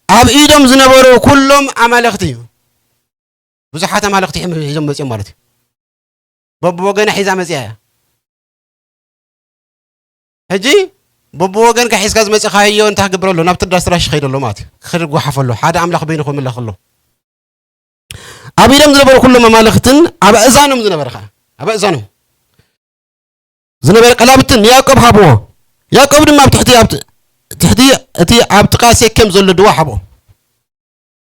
ኣብ ኢዶም ዝነበሩ ኩሎም ኣማልኽቲ፣ ብዙሓት ኣማልኽቲ ሒም-፣ ሒዞም መጽዮም ማለት እዩ። በብወገና ሒዛ መጽያ እያ። ሕጂ በብወገንካ ሒዝካ ዝመጽኻዮ እንታይ ክገብር ኣሎ? ናብቲ ኣዳራሽ ይኸይድ ኣሎ ማለት እዩ። ክጓሓፍ ኣሎ። ሓደ ኣምላኽ በይኑ ክምለኽ ኣሎ። ኣብ ኢዶም ዝነበሩ ኩሎም ኣማልኽትን ኣብ ኣእዛኖም ዝነበረ ኸኣ፣ ኣብ ኣእዛኖም ዝነበረ ቀላብትን ንያዕቆብ ሃብዎ። ያዕቆብ ድማ ኣብ ትሕቲ፣ ኣብ ት-፣ ትሕቲ እቲ ኣብ ጥቓ ሴኬም ዘሎ ድዋ ሃብኦ።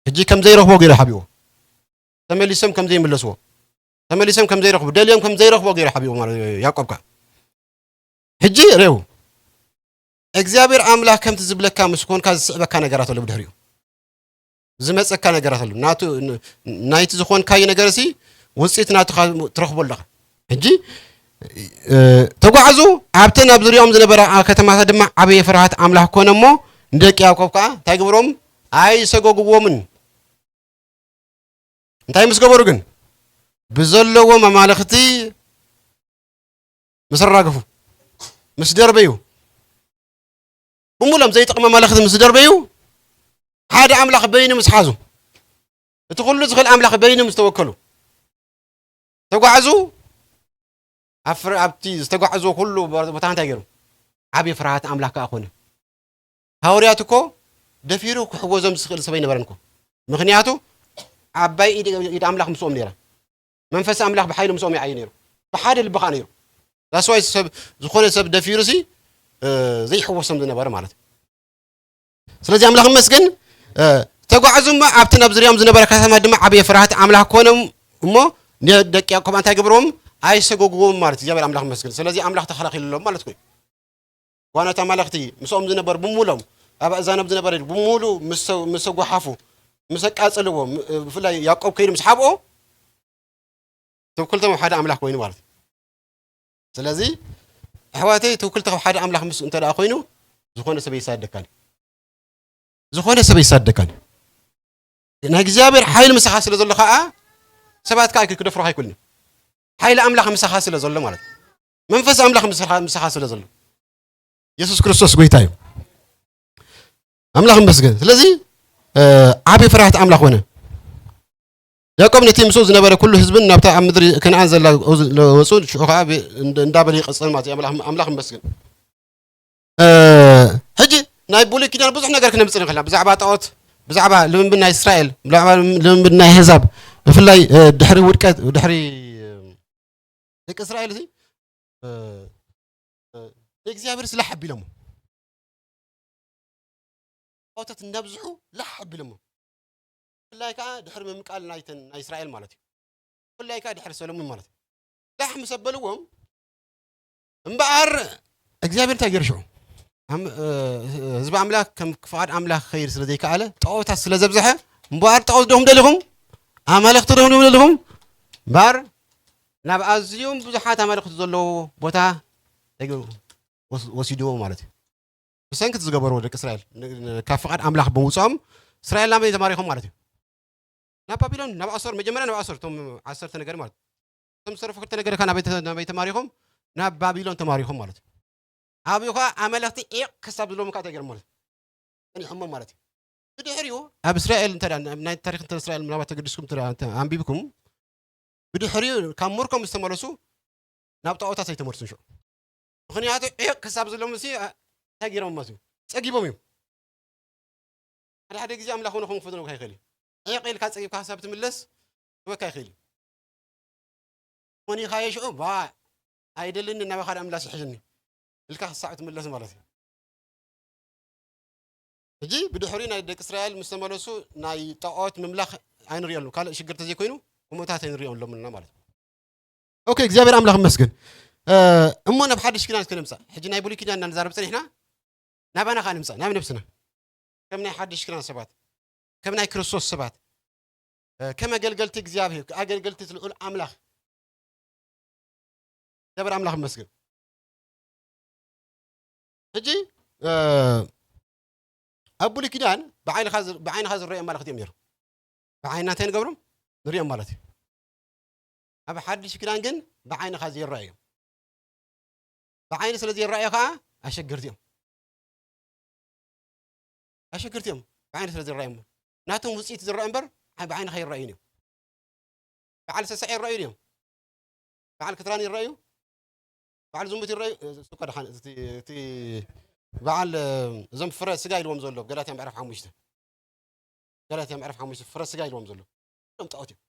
ሕጂ ከም ዘይረኽቦ ገይሩ ሓቢእዎ። ተመሊሶም ከም ዘይምለስዎ። ተመሊሶም ከም ዘይረኽቡ፣ ደልዮም ከም ዘይረኽቦ ገይሩ ሓቢእዎ ማለት እዩ ያዕቆብ ከኣ። ሕጂ ሬው፣ እግዚኣብሔር ኣምላኽ ከምቲ ዝብለካ ምስ ኮንካ ዝስዕበካ ነገራት ኣሎ ብድሕሪኡ። ዝመጸካ ነገራት ኣሎ። ናቱ-፣ ን-፣ ናይቲ ዝኾንካዮ ነገር ሲ ውጽኢት ናቱ ኻ-፣ ትረኽቦ ኣለኻ። ሕጂ፣ እ፣ ተጓዕዙ፣ ኣብተን ኣብ ዙርያኦም ዝነበራ ከተማታት ድማ ዓበየ ፍርሃት ኣምላኽ ኮነ እሞ፣ ንደቂ ያዕቆብ ከኣ እንታይ ግብሮም? ኣይሰጎግዎምን። እንታይ ምስ ገበሩ ግን? ብዘለዎም ኣማልኽቲ ምስ ኣራገፉ፣ ምስ ደርበዩ፣ ብምሎም ዘይጠቕም ኣማልኽቲ ምስ ደርበዩ፣ ሓደ ኣምላኽ በይኑ ምስ ሓዙ፣ እቲ ኩሉ ዝኽእል ኣምላኽ በይኑ ምስ ተወከሉ፣ ተጓዕዙ። ኣብ ፍር-፣ ኣብቲ ዝተጓዕዝዎ ኩሉ ቦታ እንታይ ገይሩ? ዓብዪ ፍርሃት ኣምላኽ ከኣ ኮነ። ሃዋርያት እኮ ደፊሩ ክሕወዞም ዝኽእል ሰብ ኣይነበረን እኮ። ምኽንያቱ ዓባይ ኢድ፣ ኢድ ኣምላኽ ምስኦም ነይራ። መንፈስ ኣምላኽ ብሓይሉ ምስኦም ይዓዩ ነይሩ። ብሓደ ልቢ ከኣ ነይሩ። That's why ሰብ፣ ዝኾነ ሰብ ደፊሩ ሲ፣ እ፣ ዘይሕወሶም ዝነበረ ማለት እዩ። ስለዚ ኣምላኽ ይመስገን። ተጓዕዙ እሞ ኣብቲ ናብ ዝሪኦም ዝነበረ ከተማ ድማ ዓብየ ፍርሃት ኣምላኽ ኮኖም እሞ፣ ደቂ ያዕቆብ እንታይ ገብርዎም? ኣይሰጎግዎም ማለት እግዚኣብሔር ኣምላኽ ይመስገን። ስለዚ ኣምላኽ ተኸላኺልሎም ማለት ኮይኑ፣ ጓኖት ኣማለኽቲ ምስኦም ዝነበሩ ብምሎም፣ ኣብ ኣእዛኖም ዝነበረ ብምሉ ምስ ጎሓፉ፣ ምስ ኣቃጽልዎ፣ ብፍላይ ያዕቆብ ከይዱ ምስ ሓብኦ፣ ትውክልቶም ኣብ ሓደ ኣምላኽ ኮይኑ ማለት እዩ። ስለዚ ኣሕዋተይ፣ ትውክልቲ ካብ ሓደ ኣምላኽ ምስ እንተ ደኣ ኮይኑ፣ ዝኾነ ሰብ ይሳደካን ዝኾነ ሰብ ይሳደካን። ናይ እግዚኣብሔር ሓይሊ ምሳኻ ስለ ዘሎ ከዓ ሰባት ከዓ ክደፍሮኻ ኣይክእሉን። ሓይሊ ኣምላኽ ምሳኻ ስለ ዘሎ ማለት እዩ። መንፈስ ኣምላኽ ምሳኻ ስለ ዘሎ፣ የሱስ ክርስቶስ ጎይታ እዩ። ኣምላኽ ይመስገን። ስለዚ ዓብዪ ፍርሃት ኣምላኽ ኾነ። ያዕቆብ ነቲ ምስኡ ዝነበረ ኩሉ ህዝብን ናብታ ኣብ ምድሪ ከነኣን ዘላ ወፁ፣ ሽዑ ከዓ እንዳበለ ይቐፅል ማለት እዩ። ኣምላኽ ይመስገን። ሕጂ ናይ ብሉይ ኪዳን ብዙሕ ነገር ክነምፅእ ንኽእልና፣ ብዛዕባ ጣዖት፣ ብዛዕባ ልምምድ ናይ እስራኤል፣ ብዛዕባ ልምምድ ናይ ኣህዛብ፣ ብፍላይ ድሕሪ ውድቀት፣ ድሕሪ ደቂ እስራኤል እዚ ንእግዚኣብሔር ስላሕ ኣቢሎሞ፣ ጣዖታት እናብዝሑ ላሕ ኣቢሎሞ። ብፍላይ ከዓ ድሕሪ ምምቃል ናይተን ናይ እስራኤል ማለት እዩ። ብፍላይ ከዓ ድሕሪ ሰሎሞን ማለት እዩ። ላሕ ምስ ኣበልዎም እምበኣር እግዚኣብሔር እንታይ ገይሩ ሽዑ? ህዝቢ ኣምላኽ ከም ፍቓድ ኣምላኽ ክኸይድ ስለ ዘይከኣለ፣ ጣዖታት ስለ ዘብዝሐ፣ እምበኣር ጣዖት ዶ ደሊኹም? ኣማልኽቲ ዶ ደሊኹም? እምበኣር ናብ ኣዝዮም ብዙሓት ኣማልኽቲ ዘለዎ ቦታ እንታይ ገይሩ? ወስ- ወሲድዎ ማለት እዩ። ብሰንኪ እቲ ዝገበርዎ ደቂ እስራኤል ን- ን- ካብ ፍቓድ ኣምላኽ ብምውፅኦም እስራኤል ናበይ ተማሪኾም ማለት እዩ? ናብ ባቢሎን፣ ናብ ኣሶር፣ መጀመርያ ናብ ኣሶር፣ እቶም ዓሰርተ ነገድ ማለት እዩ። እቶም ዝተረፉ ክልተ ነገድ ከ ናበይ ተ- ናበይ ተማሪኾም? ናብ ባቢሎን ተማሪኾም ማለት እዩ። ኣብኡ ከዓ ኣመለኽቲ ዒቕ ክሳብ ዝብሎም ከዓ እንታይ ገይሮም ማለት እዩ? ጸኒሖሞ ማለት እዩ። ብድሕሪኡ ኣብ እስራኤል እንተ ደኣ፣ ኣብ ናይ ታሪኽ እንተ እስራኤል ምናልባት ተገዲስኩም እንተ ደኣ፣ እንተ ኣንቢብኩም፣ ብድሕሪኡ ካብ ምርኮም ዝተመለሱ ናብ ጣዖታት ኣይተመልሱን ሽዑ። ምኽንያቱ ዒቕ ክሳብ ዝብሎም ሲ እንታይ ገይሮም ማለት እዩ? ጸጊቦም እዮም። ሓደ ሓደ ግዜ ኣምላኽ እውን ከምኡ ክፈትነካ ይኽእል እዩ። ዒቕ ኢልካ ጸጊብካ ክሳብ ትምለስ ክህበካ ይኽእል እዩ። መኒኻዮ ሽዑ ባ ኣይደልን ናባኻ ደኣ ምላስ ይሕዝኒ ኢልካ ክሳዕ ትምለስ ማለት እዩ። ሕጂ ብድሕሪ ናይ ደቂ እስራኤል ምስ ተመለሱ ናይ ጣዖት ምምላኽ ኣይንሪኦሉ፣ ካልእ ሽግር ተዘይኮይኑ ከምኡታት ኣይንሪኦሎም ኣለና ማለት እዩ። ኦኬ፣ እግዚኣብሔር ኣምላኽ ይመስገን። እሞ ናብ ሓድሽ ኪዳን እስከ ንምጻእ። ሕጂ ናይ ብሉይ ኪዳን ኢና ንዛረብ ጸኒሕና፣ ናባና ከኣ ንምጻእ፣ ናብ ነብስና። ከም ናይ ሓድሽ ኪዳን ሰባት፣ ከም ናይ ክርስቶስ ሰባት፣ ከም ኣገልገልቲ እግዚኣብሔር፣ ኣገልገልቲ ልዑል ኣምላኽ፣ እግዚኣብሔር ኣምላኽ ይመስገን። ሕጂ ኣብ ብሉይ ኪዳን ብዓይንኻ ዝ- ብዓይንኻ ዝረኣዩ ኣማልኽቲ እዮም ነይሮም። ብዓይንና እንታይ ንገብሮም? ንሪኦም ማለት እዩ። ኣብ ሓድሽ ኪዳን ግን ብዓይንኻ ዘይረኣዩ እዮም። ብዓይኒ ስለ ዘይረኣዩ ከዓ ኣሸገርቲ እዮም። ኣሸገርቲ እዮም። ብዓይኒ ስለ ዝረኣዩ እሞ ናቶም ውፅኢት ዝረአ እምበር ዓ- ብዓይንኻ ይረኣዩን እዮም። በዓል ሰሳዕ ይረኣዩ ድዮም? በዓል ክትራን ይረኣዩ? በዓል ዝሙት ይረኣዩ? እሱ እኳ ደሓን፣ እቲ እቲ በዓል እዞም ፍረ ስጋ ኢልዎም ዘሎ፣ ገላትያ ምዕራፍ ሓሙሽተ፣ ገላትያ ምዕራፍ ሓሙሽተ ፍረ ስጋ ኢልዎም ዘሎ እዞም ጣዖት እዮም።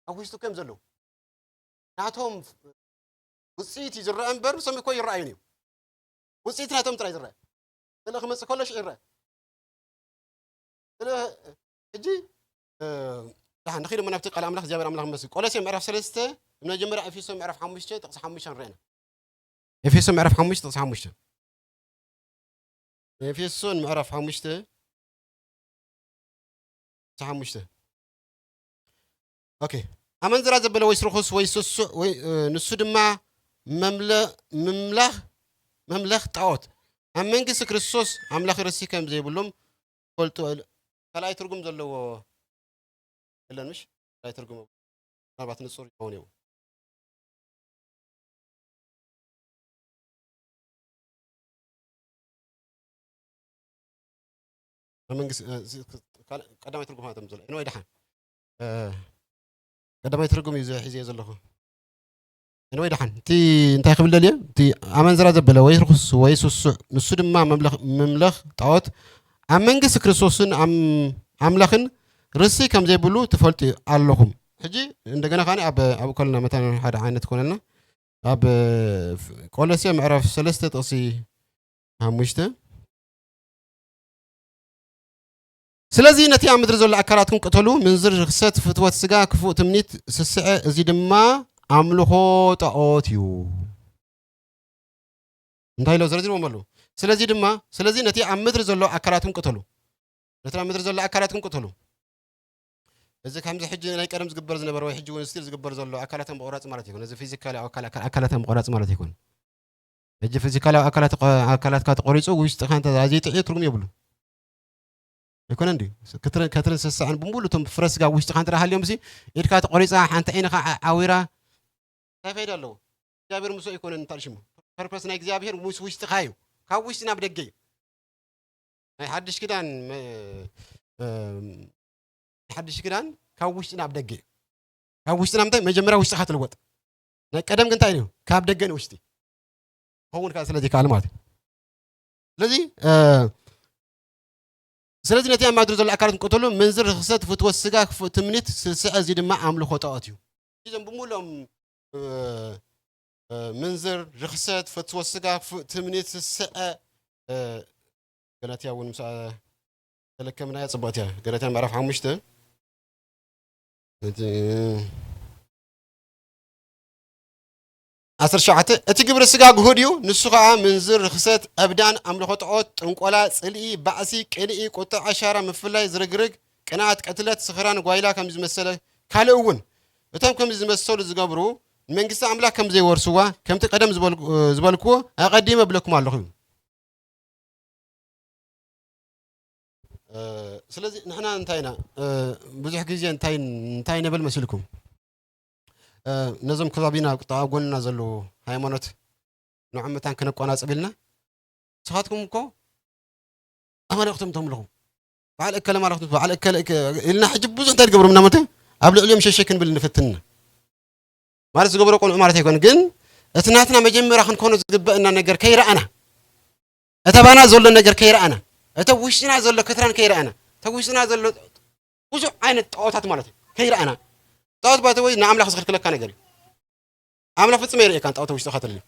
ኣብ ውሽጡ ከም ዘለዉ ናቶም ውፅኢት እዩ ዝረአ እምበር ንሶም እኮ ይረኣዩን እዮም። ውፅኢት ናቶም ጥራይ ዝረአ። ስለ ክመፅእ ከሎ ሽዑ ይረአ። ስለ ሕጂ ደሓን ንኺድ እሞ ናብቲ ቃል ኣምላኽ እግዚኣብሔር ኣምላኽ መስል። ቆሎሴ ምዕራፍ ሰለስተ፣ መጀመርያ ኤፌሶ ምዕራፍ ሓሙሽተ ጥቕሲ ሓሙሽተ ንረአና። ኤፌሶ ምዕራፍ ሓሙሽተ ጥቕሲ ሓሙሽተ። ኤፌሶን ምዕራፍ ሓሙሽተ ጥቕሲ ሓሙሽተ። ኦኬ። ኣመንዝራ ዘበለ ወይስ ርኹስ ወይ ስሱዕ ወይ ንሱ ድማ መምለ- ምምላኽ መምለኽ ጣዖት ኣብ መንግስቲ ክርስቶስ ኣምላኽ ርሲ ከም ዘይብሎም ፈልጡ። ካልኣይ ትርጉም ዘለዎ የለን ምሽ? ካልኣይ ትርጉም ምናልባት ንጹር ይኸውን እዩ። መንግስቲ ቀዳማይ ትርጉም ሃቶም ዘሎ ወይ ደሓን ቀዳማይ ትርጉም እዩ ሒዘ ዘለኹ። ወይ ደሓን እቲ እንታይ ክብል ደልየ እቲ ኣመንዝራ ዘበለ ወይ ርኩስ ወይ ስሱዕ ንሱ ድማ ምምለኽ ጣዖት ኣብ መንግስቲ ክርስቶስን ኣምላኽን ርሲ ከም ዘይብሉ ትፈልጡ ኣለኹም። ሕጂ እንደገና ከ ኣብ ኣብኡ ከለና መታን ሓደ ዓይነት ኮነልና ኣብ ቆሎሴ ምዕራፍ ሰለስተ ጥቕሲ ሓሙሽተ። ስለዚ ነቲ ኣብ ምድሪ ዘሎ ኣካላትኩም ቅተሉ፣ ምንዝር፣ ርኽሰት፣ ፍትወት ስጋ፣ ክፉእ ትምኒት፣ ስስዐ፣ እዚ ድማ ኣምልኾ ጣዖት እዩ። እንታይ ኢሎ ዘርዚርዎም ኣለዉ? ስለዚ ድማ፣ ስለዚ ነቲ ኣብ ምድሪ ዘሎ ኣካላትኩም ቅተሉ። ነቲ ኣብ ምድሪ ዘሎ ኣካላትኩም ቅተሉ። እዚ ከምዚ ሕጂ ናይ ቀደም ዝግበር ዝነበረ ወይ ሕጂ እውን ስቲል ዝግበር ዘሎ ኣካላቶም ምቑራጽ ማለት ይኹን። እዚ ፊዚካሊ ኣካል-፣ ኣካል-፣ ኣካላቶም ምቑራጽ ማለት ይኹን። ሕጂ ፊዚካላዊ ኣካላት፣ ኣካላትካ ተቖሪጹ ውሽጥኻ እንተ ዘይጥዕዮ ትርጉም የብሉ። ኣይኮነን ድዩ? ክትርን-፣ ከትርን ስስዐን ብምሉእ እቶም ፍረ ስጋ ውሽጥኻ እንተ ሃልዮም ሲ ኢድካ ተቖሪጻ፣ ሓንቲ ዓይንኻ ዓ-፣ ዓዊራ፣ እንታይ ፋይዳ ኣለዎ? እግዚኣብሔር ምስኡ ኣይኮነን እንታል ሽሙ። ፐርፐስ ናይ እግዚኣብሔር ምስ ውሽጥኻ እዩ። ካብ ውሽጢ ናብ ደገ እዩ። ናይ ሓድሽ ኪዳን መ-፣ እም፣ ናይ ሓድሽ ኪዳን ካብ ውሽጢ ናብ ደገ እዩ። ካብ ውሽጢ ናብ ምንታይ? መጀመርያ ውሽጥኻ ትልወጥ። ናይ ቀደም ግን እንታይ እዩ? ካብ ደገ ንውሽጢ። ክኸውን ከኣ ስለ ዘይከኣል ማለት እዩ። ስለዚ፣ እ፣ ስለዚ ነቲ ኣብ ማድሪ ዘሎ ኣካላት ንቀተሉ፣ ምንዝር፣ ርኽሰት፣ ፍትወት ስጋ፣ ክፉእ ትምኒት፣ ስስዐ፣ እዚ ድማ ኣምልኾ ጣዖት እዩ። እዞም ብምሉኦም፣ እ፣ እ፣ ምንዝር፣ ርኽሰት፣ ፍትወት ስጋ፣ ክፉእ ትምኒት፣ ስስዐ፣ እ፣ ገላትያ እውን ምስ ተለከምናያ ጽቡቕቲ እያ። ገላትያ ምዕራፍ ሓሙሽተ፣ እቲ ዓሰርተ ሸውዓተ፣ እቲ ግብሪ ስጋ ግሁድ እዩ፣ ንሱ ኸኣ ምንዝር፣ ርኽሰት፣ ዕብዳን፣ ኣምልኾ ጣዖት፣ ጥንቆላ፣ ጽልኢ፣ ባእሲ፣ ቅንኢ፣ ቁጥዕ፣ ኣሻራ፣ ምፍላይ፣ ዝርግርግ፣ ቅንኣት፣ ቅትለት፣ ስኽራን፣ ጓይላ፣ ከምዚ ዝመሰለ ካልእ እውን። እቶም ከምዚ ዝመሰሉ ዝገብሩ ንመንግስቲ ኣምላኽ ከም ዘይወርስዋ፣ ከምቲ ቀደም ዝበል-፣ ዝበልክዎ ኣቐዲመ እብለኩም ኣለኹ እዩ። እ፣ ስለዚ ንሕና እንታይ ኢና፣ እ፣ ብዙሕ ግዜ እንታይ፣ እንታይ ንብል መሲልኩም? እ፣ ነዞም ከባቢና፣ ኣብ ጎንና ዘለዉ ሃይማኖት ንዖም መታን ክነቆናጽብ ኢልና፣ ንስኻትኩም እኮ ኣማልኽቶም ተምልኹ፣ በዓል እከለ ኣማልኽቶም፣ በዓል እከለ እከ-፣ ኢልና ሕጂ ብዙሕ እንታይ ንገብሮም እናመተ ኣብ ልዕሊኦም ሸሸ ክንብል ንፍትን ኢና። ማለት ዝገብሮ ቅኑዕ ማለት ኣይኮነ፣ ግን እቲ ናትና መጀመርያ ክንኮኖ ዝግበአና ነገር ከይረኣና፣ እቲ ኣባና ዘሎ ነገር ከይረኣና፣ እቲ ውሽጥና ዘሎ ክትራን ከይረኣና፣ እቲ ውሽጥና ዘሎ ብዙሕ ዓይነት ጣዖታት ማለት እዩ፣ ከይረኣና። ጣዖት ባተ ወይ ንኣምላኽ ዝኽልክለካ ነገር እዩ። ኣምላኽ ፍጹም ኣይርእየካን ጣዖት ውሽጥኻ ተልዩ።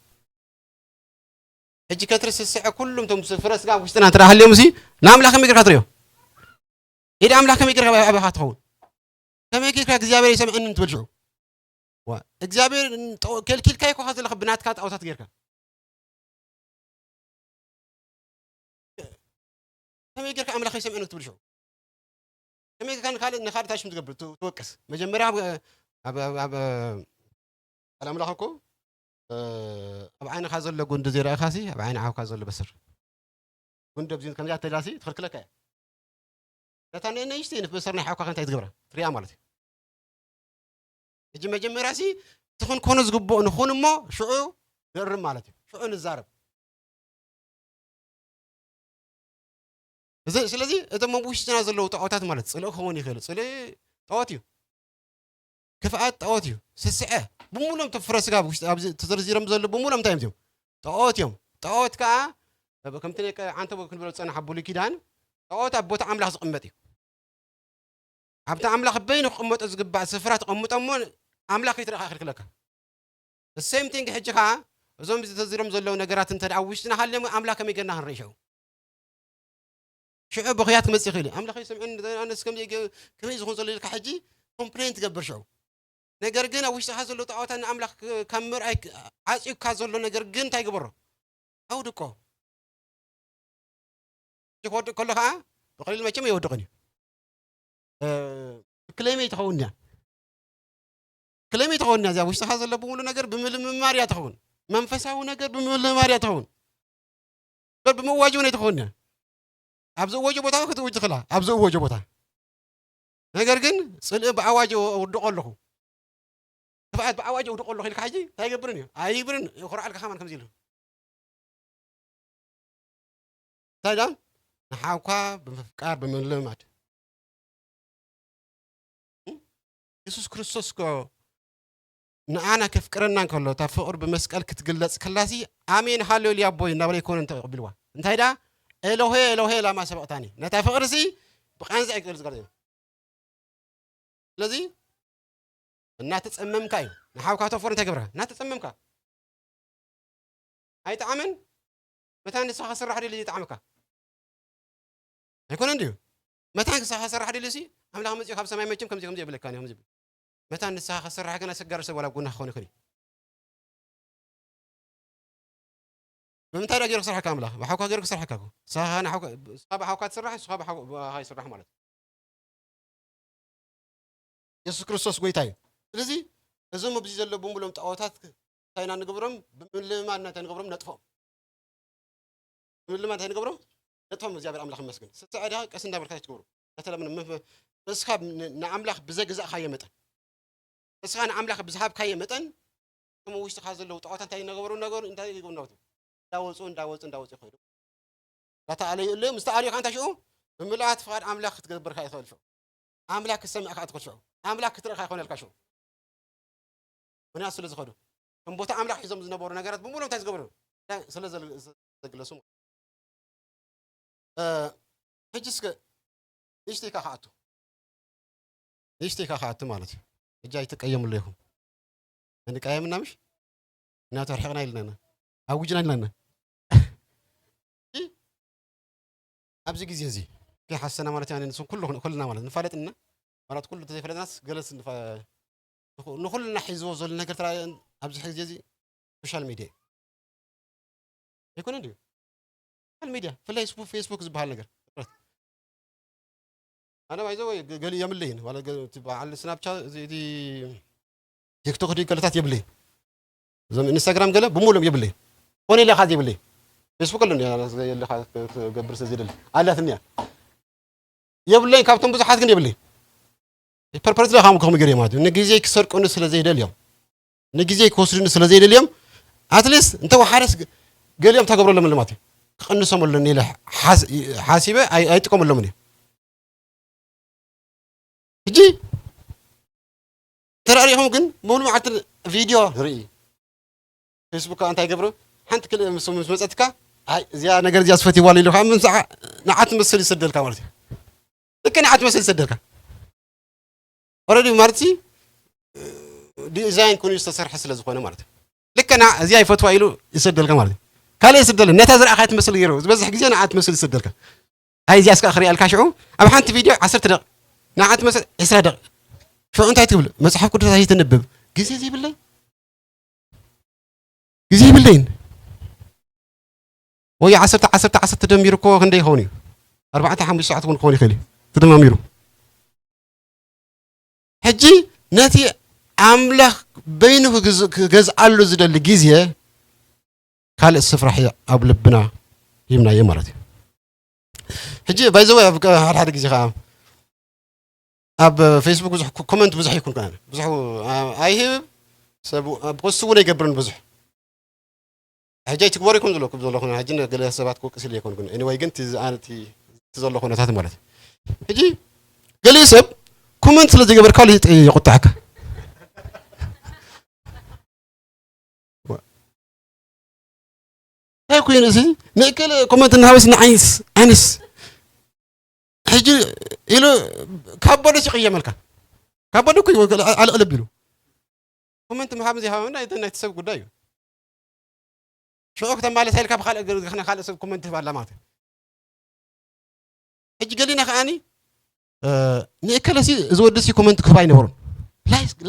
ሕጂ ከትሪ ስስዐ ኩሉም እቶም ፍረ ስጋ ውሽጥና እንተ ሃልዮም ሲ ንኣምላኽ ከመይ ጌርካ ትርእዮ? ኢድ ኣምላኽ ከመይ ጌርካ ኣባኻ ትኸውን? ከመይ ጌርካ እግዚኣብሔር ይሰምዐኒ ትብል ሽዑ? ዋ፣ እግዚኣብሔር ን-፣ ጦ-፣ ከልኪልካ እኮ ዘለኻ ብናትካ ጣዖታት ጌርካ። ከመይ ጌርካ ኣምላኽ ይሰምዐኒ ትብል ሽዑ? ከመይ ጌርካ ንኻልእ፣ ንኻልእ ታሽም ትገብር፣ ት-፣ ትወቅስ? መጀመርያ ኣብ፣ ኣብ፣ ኣብ፣ ኣብ፣ ቃል ኣምላኽ እኮ፣ እ፣ ኣብ ዓይንኻ ዘሎ ጉንዲ ዘይረኣኻሲ፣ ኣብ ዓይኒ ሓውካ ዘሎ በስር። ጉንዲ ኣብዚ ከምዚኣ ተላሲ ትኽልክለካ እያ። ነታ ንእሽተይ ንበሰር ናይ ሓውካ እንታይ ትገብራ? ትሪኣ ማለት እዩ። ሕጂ መጀመርያ ሲ እቲ ክንኮኖ ዝግብኦ ንኹን እሞ ሽዑ ንእርም ማለት እዩ። ሽዑ ንዛረብ። እዚ፣ ስለዚ እቶም ኣብ ውሽጥና ዘለዉ ጣዖታት ማለት ጽልኢ ክኸውን ይኽእል። ጽልኢ ጣዖት እዩ። ክፍኣት ጣዖት እዩ። ስስዐ፣ ብምሉኦም እቲ ፍረ ስጋ ኣብ ውሽጢ፣ ኣብዚ ተዘርዚሮም ዘለዉ ብምሉኦም እንታይ እዮም እዚኦም? ጣዖት እዮም። ጣዖት ከኣ ኣብ፣ ከምቲ ናይ ቀ-፣ ዓንተቦ ክንብሎ ዝጸናሕ ኣብ ብሉይ ኪዳን፣ ጣዖት ኣብ ቦታ ኣምላኽ ዝቕመጥ እዩ። ኣብቲ ኣምላኽ በይኑ ክቕመጦ ዝግባእ ስፍራ ተቐምጦ እሞ ኣምላኽ ከይትረኣ ክልክለካ። The same thing ሕጂ ከኣ እዞም ዝተዘርዚሮም ዘለዉ ነገራት እንተ ደኣ ኣብ ውሽጥና ሃልዮም ኣምላኽ ከመይ ጌርና ክንርኢ ሽዑ? ሽዑ ብኽያት ክመጽእ ይኽእል እዩ። ኣምላኽ ይሰምዐኒ፣ ኣነስ ከምዚ ገ-፣ ከመይ ዝኹን ዘሎ ኢልካ ሕጂ ኮምፕሌን ትገብር ሽዑ። ነገር ግን ኣብ ውሽጥኻ ዘሎ ጣዖታት ንኣምላኽ ክ-፣ ካብ ምርኣይ ክ-፣ ዓጽዩካ ዘሎ ነገር ግን እንታይ ግበሮ? ኣውድቆ። ክወድቕ ከሎ ኸዓ ብቐሊል መቸም ኣይወድቕን እዩ። እ፣ ክሌመይ ትኸውን እያ። ክሌመይ ትኸውን እያ። እዚኣ ውሽጥኻ ዘሎ ብምሉ ነገር ብምልምማር እያ ትኸውን። መንፈሳዊ ነገር ብምልምማር እያ ትኸውን። እምበር ብምእዋጅ እውን ኣይትኸውን እያ። ኣብ ዝእወጆ ቦታ ክትእውጅ ትኽእላ፣ ኣብ ዝእወጆ ቦታ። ነገር ግን ጽልኢ ብኣዋጅ ኣውድቖ ኣለኹ፣ ክፍኣት ብኣዋጅ ኣውድቖ ኣለኹ ኢልካ ሕጂ እንታይ ይገብርን እዩ? ኣይግብርን። ይኹርዓልካ ከማን ከምዚ ኢሉ። እንታይ ደኣ? ንሓውካ ብምፍቃር ብምልምማድ። እም? የሱስ ክርስቶስ እኮ ንኣና ከፍቅረና እንከሎ፣ እታ ፍቕሪ ብመስቀል ክትግለጽ ከላሲ፣ ኣሜን ሃሌሉያ ኣቦይ እናበለ ኣይኮነን ተቐቢልዋ። እንታይ ደኣ? ኤሎሄ ኤሎሄ ላማ ሰበቕታኒ። ነታ ፍቕርሲ ብቓንዛ እዩ ክገልጽ ገለ። ስለዚ እናተጸመምካ እዩ። ንሓውካ ተፍቅሮ እንታይ ገብርካ? እናተጸመምካ። ኣይጠዓመን? መታን ንስኻ ክስራሕ ድልዩ ይጥዓመካ። ኣይኮነን ድዩ? መታን ንስኻ ክስራሕ ድልዩ ሲ ኣምላኽ መጺኡ ካብ ሰማይ መቸም ከምዚ ከምዚ የብለካ ከምዚ ይብል። መታን ንስኻ ክስራሕ ግን ኣሰጋሪ ሰብ ዋላ ጎና ክኾን ይኽእል እዩ። ብምንታይ ዳ ገይሩ ክሰርሐካ ኣምላኽ? ብሓውካ ገይሩ ክሰርሐካ እኮ። ንስኻ ንሓውካ ንስኻ ብሓውካ ትስራሕ፣ ንስኻ ብሓው ብኣኻ ይስራሕ ማለት እዩ። የሱስ ክርስቶስ ጎይታ እዩ። ስለዚ እዞም ኣብዚ ዘለዉ ብምሎም ጣኦታት እንታይ ኢና ንገብሮም? ብምልማድ እንታይ ንገብሮም? ነጥፍኦም። ብምልማድ እንታይ ንገብሮም? ነጥፍኦም። እግዚኣብሔር ኣምላኽ ይመስገን። ስስዐ ድኻ ቀስ እንዳበልካ ትገብሮ። ተተለምነ ንስኻ ንኣምላኽ ብዘግዛእካዮ መጠን ንስኻ ንኣምላኽ ብዝሃብካዮ መጠን እቶም ውሽጥኻ ዘለዉ ጣዖታት እንታይ እናገበሩ እናገበሩ እንታይ ይገብሩ እናወጡ እንዳወፁ እንዳወፁ እንዳወፁ ይኸዱ። እንዳተኣለዩ ኣለዮም። ምስ ተኣልዩ ከዓ እንታይ ሽዑ ብምልኣት ፍቓድ ኣምላኽ ክትገብር ከዓ ይኽእል ሽዑ ኣምላኽ ክትሰምዕ ከዓ ትኽእል ሽዑ ኣምላኽ ክትርኢ ከዓ ይኾነልካ ሽዑ ምክንያት ስለ ዝኸዱ ከም ቦታ ኣምላኽ ሒዞም ዝነበሩ ነገራት ብምሉእ እንታይ ዝገብሩ ስለ ዘግለሱ ሕጂ እስከ ንእሽተይ ኢካ ክኣቱ ንእሽተይ ኢካ ክኣቱ ማለት እዩ። ሕጂ ኣይትቀየምሉ ኢኹም። እንቀየምና ምሽ ምክንያቱ ኣርሒቕና ኢልናና ኣውጅና ኢልናና ኣብዚ ግዜ እዚ ከይሓሰና ማለት እያ ንስም ኩሉ ኩልና ማለት ንፋለጥና ማለት ኩሉ ተዘይፈለጥናስ ገለስ ንኹልና ሒዝዎ ዘሎ ነገር ተራ ኣብዚ ግዜ እዚ ሶሻል ሚድያ እዩ። ኣይኮነን ድዩ? ሶሻል ሚድያ ብፍላይ ፌስቡክ ዝበሃል ነገር ኣነ ባይዘ ወይ ገሊኡ የብለይን በዓል ስናፕቻት ቲክቶክ ገለታት የብለይን እዞም ኢንስታግራም ገለ ብምሉም የብለይን ኮነ ኢለ ካብ የብለይ ፌስቡክ ኣሎ ገብር ስለዘይደሊ ኣላትኒ እያ የብለይን ካብቶም ብዙሓት ግን የብለይን ፐርፐርት ለ ከም ከሙ ገር ማለት እዩ ንግዜ ክሰርቅኑ ስለ ዘይደልዮም ንግዜ ክወስድኒ ስለ ዘይደልዮም ኣትሊስት እንተ ወሓደስ ገሊኦም ተገብሮ ኣለመለ ማለት እዩ ክቐንሶም ኣለኒ ኢለ ሓሲበ ኣይጥቀመሎምን እዩ ሕጂ ተራሪኹም ግን ሙሉ መዓልቲ ቪድዮ ርኢ ፌስቡክ እንታይ ገብሩ ሓንቲ ክልእ ምስ መፀትካ እዚኣ ነገር እዚኣ ስፈት ይዋል ኢሉ ከዓ ምምሳዓ ንዓት መስል ይሰደልካ ማለት እዩ ልክ ንዓት መስል ይሰደልካ ኦረዲ ማለት ዲዛይን ኮይኑ ዝተሰርሐ ስለ ዝኾነ ማለት እዩ ልክና እዚኣ ይፈትዋ ኢሉ ይሰደልካ ማለት እዩ ካልእ ይስደል ነታ ዝረኣኻ ትመስል ገይሩ ዝበዝሕ ግዜ ንዓት መስል ይሰደልካ ኣይ እዚኣስ ከዓ ክሪኣልካ ሽዑ ኣብ ሓንቲ ቪድዮ ዓሰርተ ደቂ ንዓት መስል ዕስራ ደቂ ሽዑ እንታይ ትብል መፅሓፍ ቅዱስ ኣይተንብብ ግዜ ዘይብለይ ግዜ የብለይን ወይ ዓሰርተ ዓሰርተ ዓሰርተ ተደሚሩ እኮ ክንደይ ይኸውን እዩ ኣርባዕተ ሓሙሽተ ሰዓት እውን ክኸውን ይኽእል እዩ ተደማሚሩ ሕጂ ነቲ ኣምላኽ በይኑ ክገዝኣሉ ዝደሊ ግዜ ካልእ ስፍራ ኣብ ልብና ሂብናዮ ማለት እዩ ሕጂ ባይዘወ ሓደ ሓደ ግዜ ከዓ ኣብ ፌስቡክ ብዙሕ ኮመንት ብዙሕ ይኩን ብዙሕ ኣይህብ ሰብ ፖስት እውን ኣይገብርን ብዙሕ ሕጂ ኣይትግበሩ ይኩም ዘለኩም ዘለኹ ሕጂ ገለ ሰባት ክወቅስ ኢለ ይኮንኩን anyway ግን እቲ ዘሎ ኩነታት ማለት እዩ ሕጂ ገሊኡ ሰብ ኮመንት ስለ ዝገበርካ ይቁጣዕካ እንታይ ኮይኑ እዚ ንእክል ኮመንት እናሃበስ ንዓይንስ ኣነስ ሕጂ ኢሉ ካብ በደስ ይቕየመልካ ካብ በደ እኮ ኣልቕልብ ኢሉ ኮመንት ምሃብ ዘይሃበና ናይቲ ሰብ ጉዳይ እዩ ሽዑ ክተማለሳ ኢልካ ብካልእ ካልእ ሰብ ኮመንት ትህብ ኣላ ማለት እዩ ሕጂ ገሊና ከዓኒ ንእከለሲ እዚ ወዲ ሲ ኮመንት ክህባ ኣይነበሩን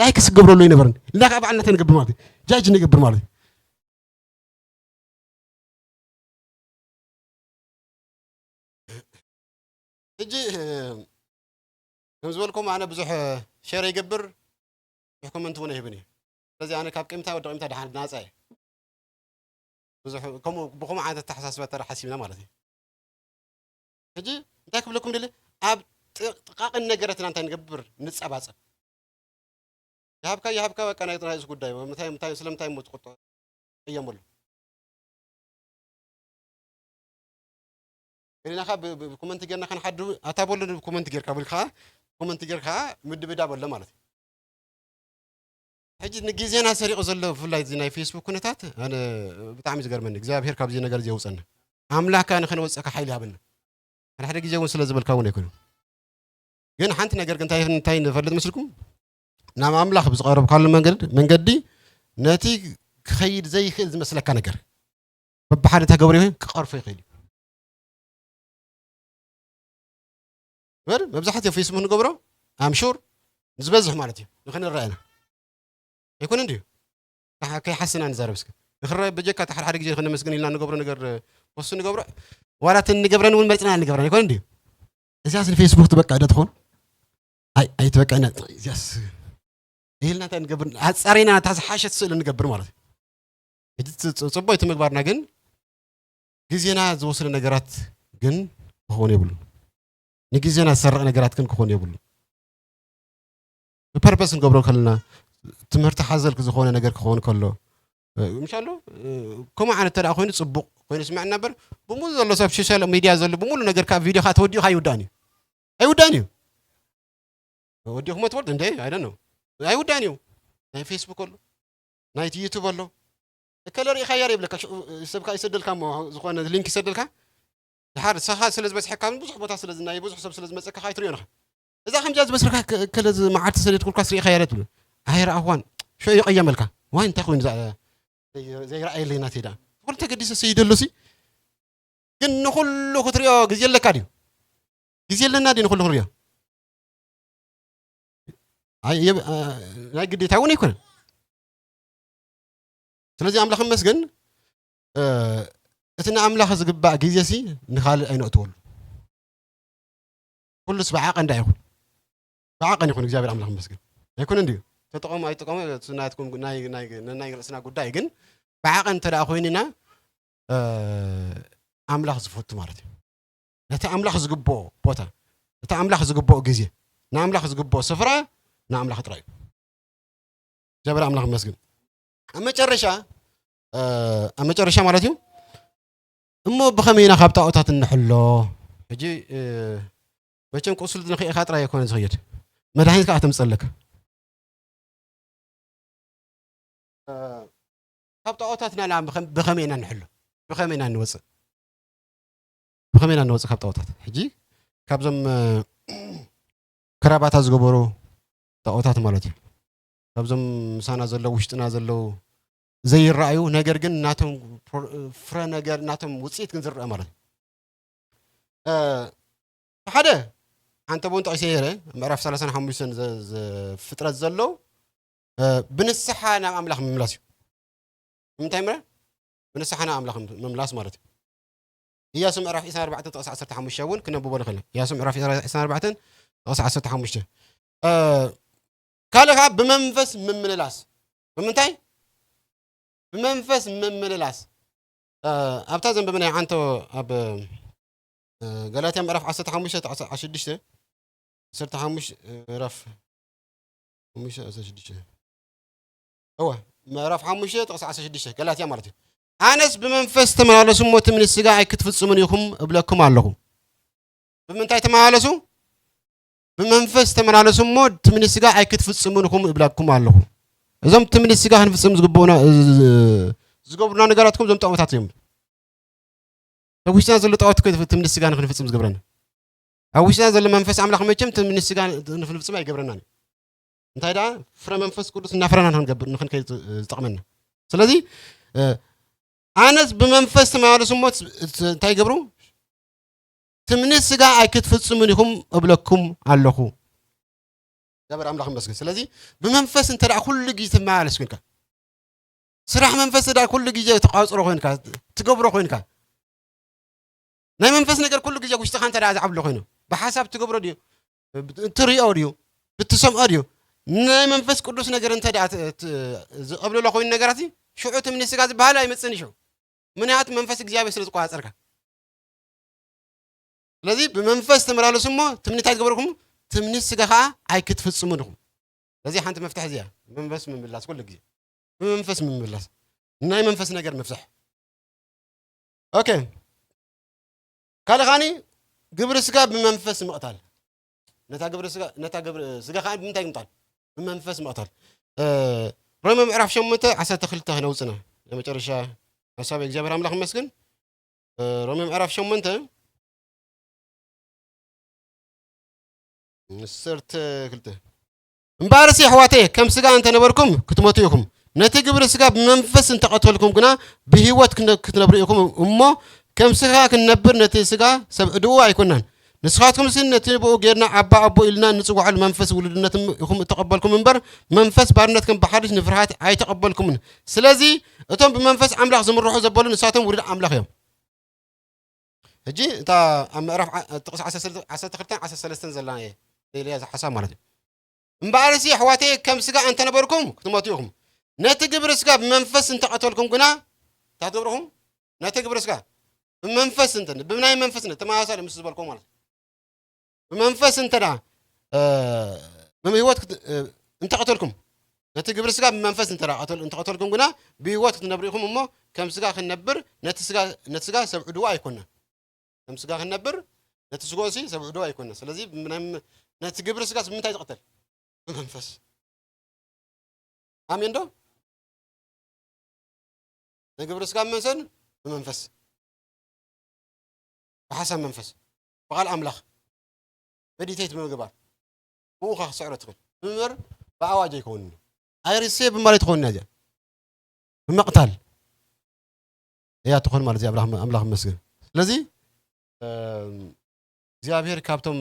ላይክ ስገብረሉ ኣይነበርን እና ከዓ በዓልና ተንገብር ማለት እዩ ጃጅ ንገብር ማለት እዩ ሕጂ ከም ዝበልኩም ኣነ ብዙሕ ሸር ይገብር ብዙሕ ኮመንት እውን ኣይህብን እዩ ስለዚ ኣነ ካብ ቂምታ ወዲ ቂምታ ድሓን ናፃ እየ ብዙሕ ከምኡ ብከምኡ ዓይነት ኣተሓሳስባ ተረ ሓሲብና ማለት እዩ ሕጂ እንታይ ክብለኩም ደለ ኣብ ጥቃቅን ነገረትና እንታይ ንገብር ንፀባፀብ ይሃብካ ይሃብካ በቃ ናይ ርእስ ጉዳይ ምታይ ምታይ ስለምታይ ሞ ትቆጦ ቀየመሉ ገሊናኻ ብኮመንት ጌርና ከንሓዱ ኣታ በሉ ኮመንት ጌርካ ብል ከዓ ኮመንት ጌር ከዓ ምድብዳብ ኣሎ ማለት እዩ ሕጂ ንግዜና ሰሪቑ ዘሎ ብፍላይ እዚ ናይ ፌስቡክ ኩነታት ኣነ ብጣዕሚ ዝገርመኒ እግዚኣብሔር ካብዚ ነገር እዚ የውፀና ኣምላክ ከዓ ንኸነወፀካ ሓይሊ ሃበና ሓደ ሓደ ግዜ እውን ስለ ዝበልካ እውን ኣይኮነ ግን ሓንቲ ነገር ግን እንታይ እንታይ ንፈልጥ መስልኩም ናብ ኣምላኽ ብዝቐረብካሉ መንገድ መንገዲ ነቲ ክኸይድ ዘይኽእል ዝመስለካ ነገር በብሓደ እንታይ ገብሮ ይኸውን ክቐርፎ ይኽእል እዩ። በር መብዛሕትኡ ፌስቡክ ንገብሮ ኣምሹር ዝበዝሕ ማለት እዩ ንክንረኣየና ኣይኮነ እንድዩ። ከይሓስና ንዛረብ እስከ ንክረ በጀካ እቲ ሓደ ሓደ ግዜ ንክነመስግን ኢልና ንገብሮ ነገር ፖስት ንገብሮ ዋላ እተን ንገብረን እውን መርፅና ንገብረን ኣይኮነ እንድዩ። እዚያስ ንፌስቡክ ትበቅዕ ዶ ትኾን? ኣይ ኣይትበቅዕና። እዚያስ ኢልና እንታይ ንገብር? ኣፃሪና እታ ዝሓሸት ስእሊ ንገብር ማለት እዩ። ሕጂ ፅ- ፅ- ፅቡቅ እቲ ምግባርና ግን ግዜና ዝወስደ ነገራት ግን ክኾን የብሉን። ንግዜና ዝሰርቕ ነገራት ግን ክኾን የብሉን። ብፐርፐስ ንገብሮ ከለና ትምህርቲ ሓዘል ዝኾነ ነገር ክኸውን ከሎ እ፣ ምሻሎ እ፣ ከምኡ ዓይነት ተደኣ ኮይኑ ፅቡቅ ኮይኑ ስምዐና እምበር ብሙሉ ዘሎ ሰብ ሶሻል ሚድያ ዘሎ ብሙሉ ነገር ካብ ቪድዮ ካ ተወዲኡ ኣይውዳእን እዩ ኣይውዳእን እዩ። ወዲኹሞ ትፈልጥ እንደ ኣይ ነው ኣይውዳእን እዩ። ናይ ፌስቡክ ኣሎ ናይ ዩቱብ ኣሎ እከለ ርኢኻያ ዶ ይብለካ ሽዑ ሰብካ ይሰደልካ እሞ ዝኾነ ሊንክ ይሰደልካ ድሓር ንስኻ ስለ ዝበዝሐካ ብዙሕ ቦታ ስለ ናይ ብዙሕ ሰብ ስለ ዝመፀካ ኣይትሪኦ ንኻ እዛ ከምዚኣ ዝበስረካ እከለ መዓልቲ ሰደድኩልካ ስርኢኻያ ዶ ትብሎ ኣይረኣኽዋን ሽዑ ይቐየመልካ ዋይ እንታይ ኮይኑ እዛ ዘይረኣየለይ ናተይ ደኣ ኩሉ ተገዲሰ ሰይደሉሲ ግን ንኹሉ ክትሪኦ ግዜ ኣለካ ድዩ ግዜ ኣለና ድዩ ንኹሉ ክንሪኦ ናይ ግዴታ እውን ኣይኮነን ስለዚ ኣምላኽ መስገን እቲ ንኣምላኽ ዝግባእ ግዜ ሲ ንኻልእ ኣይነእትወሉ ኩሉስ ብዓቐን ዳ ይኹን ብዓቐን ይኹን እግዚኣብሔር ኣምላኽ መስገን ኣይኮነ እንድዩ ተጠቐሙ ኣይጠቐሙ ናትኩም ናይ ርእስና ጉዳይ ግን ብዓቐን እንተ ኮይንና ኣምላኽ ዝፈቱ ማለት እዩ ነቲ ኣምላኽ ዝግብኦ ቦታ እቲ ኣምላኽ ዝግብኦ ግዜ ንኣምላኽ ዝግብኦ ስፍራ ንኣምላኽ ጥራይ እዩ እግዚኣብሔር ኣምላኽ መስግን ኣብ መጨረሻ ኣብ መጨረሻ ማለት እዩ እሞ ብኸመይ ኢና ካብ ጣዖታት እንሕሎ ሕጂ መቸም ቁስል ንኽኢኻ ጥራይ ኣይኮነ ዝኽየድ መድሃኒት ከዓ ተምፀለካ ካብ ጣዖታትና ብኸመይ ኢና ንሕሎ ብኸመይ ኢና ንወፅእ ብኸመይ ኢና ንወፅእ ካብ ጣዖታት ሕጂ ካብዞም ክራባታ ዝገበሩ ጣዖታት ማለት እዩ ካብዞም ምሳና ዘለዉ ውሽጥና ዘለዉ ዘይረኣዩ ነገር ግን ናቶም ፍረ ነገር ናቶም ውፅኢት ግን ዝረአ ማለት እዩ ሓደ ሓንተ ቡን ጠቂሰ ይረ ምዕራፍ ሰላሳን ሓሙሽተን ፍጥረት ዘለዉ ብንስሓ ናብ ኣምላኽ ምምላስ እዩ ንምንታይ ምረ ብንስሓ ናብ ኣምላኽ ምምላስ ማለት እዩ እያሱ ምዕራፍ ዕስራን ኣርባዕተን ጥቕሲ ዓሰርተ ሓሙሽተ እውን ክነብቦ ንኽእል እያሱ ምዕራፍ ዕስራን ኣርባዕተን ጥቕሲ ዓሰርተ ሓሙሽተ ካልእ ከዓ ብመንፈስ ምምልላስ ብምንታይ ብመንፈስ ምምልላስ ኣብታ ዘንበብናይ ዓንቶ ኣብ ገላትያ ምዕራፍ ዓሰርተ ሓሙሽተ ጥቕሲ ሽዱሽተ ዓሰርተ ሓሙሽተ ምዕራፍ ሓሙሽተ ዓሰርተ ሽዱሽተ እወ ምዕራፍ ሓሙሽተ ጥቕሲ ዓሰርተ ሽዱሽተ ገላትያ ማለት እዩ ኣነስ ብመንፈስ ተመላለሱ እሞ ትምኒ ስጋ ኣይክትፍጽሙን ኢኹም እብለኩም ኣለኹ ብምንታይ ተመላለሱ ብመንፈስ ተመላለሱ እሞ ትምኒ ስጋ ኣይክትፍጽሙን ኢኹም እብለኩም ኣለኹ እዞም ትምኒ ስጋ ክንፍጽም ዝግብኡና ዝገብሩና ነገራት እኮ እዞም ጠቕምታት እዮም ኣብ ውሽጥና ዘሎ ጣዖት እኮ ትምኒ ስጋ ንክንፍጽም ዝገብረና ኣብ ውሽጥና ዘሎ መንፈስ ኣምላኽ መቸም ትምኒ ስጋ ንክንፍጽም ኣይገብረናን እንታይ ደኣ ፍረ መንፈስ ቅዱስ እናፍረና ንክንከይድ ዝጠቕመና ስለዚ ኣነስ ብመንፈስ ተመላለሱ እሞ እንታይ ይገብሩ ትምኒ ስጋ ኣይክትፍጽሙን ኢኹም እብለኩም ኣለኹ እግዚኣብሔር ኣምላኽ ይመስገን ስለዚ ብመንፈስ እንተ ኩሉ ግዜ ትመላለስ ኮይንካ ስራሕ መንፈስ ዳ ኩሉ ግዜ ትቋፅሮ ኮይንካ ትገብሮ ኮይንካ ናይ መንፈስ ነገር ኩሉ ግዜ ውሽጥኻ እንተ ዝዓብሎ ኮይኑ ብሓሳብ ትገብሮ ድዩ ትሪኦ ድዩ ብትሰምዖ ድዩ ናይ መንፈስ ቅዱስ ነገር እንተ ዝቐብልሎ ኮይኑ ነገራት ሽዑ ትምኒ ስጋ ዝበሃል ኣይመፅን ሽዑ ምክንያቱ መንፈስ እግዚኣብሔር ስለ ዝቆፃፀርካ ስለዚ ብመንፈስ ተመላለሱ እሞ ትምኒት ኣይትገበርኩም ትምኒት ስጋ ከዓ ኣይክትፍፅሙ ድኹም ስለዚ ሓንቲ መፍትሒ እዚያ መንፈስ ምምላስ ኩሉ ግዜ ብመንፈስ ምምላስ ናይ መንፈስ ነገር ምፍትሕ ኦኬ ካልእ ከዓኒ ግብሪ ስጋ ብመንፈስ ምቕታል ነታ ግብሪ ስጋ ነታ ግብሪ ስጋ ከዓ ብምንታይ ምቕታል ብመንፈስ ምቕታል ሮሜ ምዕራፍ ሸሞንተ ዓሰርተ ክልተ ክነውፅና ናይ መጨረሻ ሓሳብ እግዚኣብሔር ኣምላኽ ይመስግን ሮሜ ምዕራፍ ሸሞንተ ዓሰርተ ክልተ እምበኣርሲ ኣሕዋተየ ከም ስጋ እንተነበርኩም ክትሞቱ ኢኹም ነቲ ግብሪ ስጋ ብመንፈስ እንተቐተልኩም ግና ብህይወት ክነ-፣ ክትነብሩ ኢኹም እሞ፣ ከም ስጋ ክንነብር ነቲ ስጋ ሰብ ዕድኡ ኣይኮናን። ንስኻትኩምሲ ነቲ ብኡ ጌርና ኣባ ኣቦ ኢልና እንጽውዓሉ መንፈስ ውሉድነት እም-፣ ኢኹም እተቐበልኩም እምበር፣ መንፈስ ባርነት ከም ብሓድሽ ንፍርሃት ኣይተቐበልኩምን። ስለዚ እቶም ብመንፈስ ኣምላኽ ዝምርሑ ዘበሉ ንሳቶም ውሉድ ኣምላኽ እዮም። ሕጂ እታ ኣብ ምዕራፍ ዓ-፣ ጥቕሲ ዓሰርተ ክልተ፣ ዓሰርተ ክልተ፣ ዓሰርተ ሰለስተ ዘላ እየ። ኢለያ ዝሓሳብ ማለት እዩ። እምበኣርሲ ኣሕዋተይ ከም ስጋ እንተነበርኩም ክትሞቱ ኢኹም። ነቲ ግብሪ ስጋ ብመንፈስ እንተቐተልኩም ግና እንታይ ትገብርኹም? ነቲ ግብሪ ስጋ ብመንፈስ እንተ፣ ብናይ መንፈስ እንተ ተመሳሳሊ ምስ ዝበልኩም ማለት እዩ። ብመንፈስ እንተ ደኣ፣ እ፣ ብህይወት ክት-፣ እ፣ እንተቐተልኩም፣ ነቲ ግብሪ ስጋ ብመንፈስ እንተ ደኣ ቀተል-፣ እንተቐተልኩም ግና ብህይወት ክትነብሩ ኢኹም እሞ፣ ከም ስጋ ክንነብር ነቲ ስጋ፣ ነቲ ስጋ ሰብ ዕድዋ ኣይኮነን። ከም ስጋ ክንነብር ነቲ ስጋሲ ሰብ ዕድዋ ኣይኮነን። ስለዚ ብናይ መ-፣ ነቲ ግብሪ ስጋስ ብምንታይ ዝቐተል? ብመንፈስ። ኣሜን ዶ? ንግብሪ ስጋ መሰል ብመንፈስ፣ ብሓሳብ መንፈስ፣ ብቓል ኣምላኽ መዲቴት ብምግባር ብኡ ኸዓ ክስዕሮ ትኽእል። ብምበር ብኣዋጅ ኣይከውንን እዩ። ኣይርሴ ብማለት ትኸውን እያ እዚኣ። ብምቕታል እያ ትኾን ማለት እዚኣ። ኣምላኽ፣ ኣምላኽ ይመስገን። ስለዚ፣ እም፣ እግዚኣብሔር ካብቶም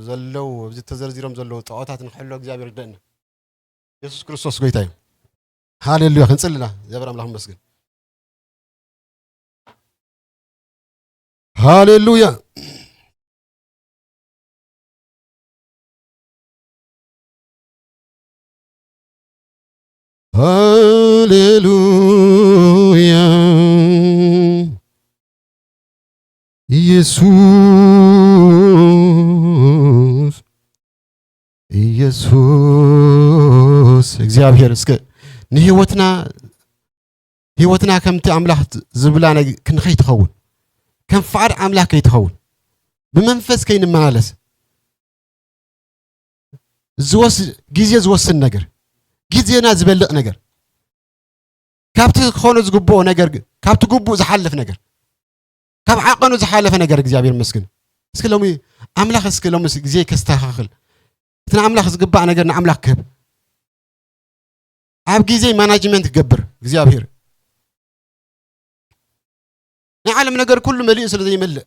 ዘለዉ፣ ኣብዚ ተዘርዚሮም ዘለዉ ጣዖታት ንኽሕሎ እግዚኣብሔር ይርደእና። የሱስ ክርስቶስ ጎይታ እዩ። ሃሌሉያ። ክንጽሊ ኢና። እግዚኣብሔር ኣምላኽ ይመስገን። ሃሌሉያ። ሃሌሉያ። ኢየሱስ፣ ኢየሱስ፣ እግዚኣብሔር እስከ ንህይወትና፣ ህይወትና ከምቲ ኣምላኽ ዝብላ ነግ-፣ ክንኸይትኸውን፣ ከም ፍቓድ ኣምላኽ ከይትኸውን፣ ብመንፈስ ከይንመላለስ፣ ዝወስ-፣ ግዜ ዝወስን ነገር፣ ግዜና ዝበልቕ ነገር፣ ካብቲ ክኾኖ ዝግብኦ ነገር፣ ካብቲ ግቡእ ዝሓልፍ ነገር፣ ካብ ዓቐኑ ዝሓለፈ ነገር እግዚኣብሔር ይመስገን። እስኪ ሎሚ ኣምላኽ፣ እስኪ ሎሚ ግዜ ከስተኻኽል፣ እቲ ንኣምላኽ ዝግባእ ነገር ንኣምላኽ ክህብ፣ ኣብ ግዜ ማናጅመንት ክገብር እግዚኣብሔር። ናይ ዓለም ነገር ኩሉ መሊኡ ስለ ዘይመልእ፣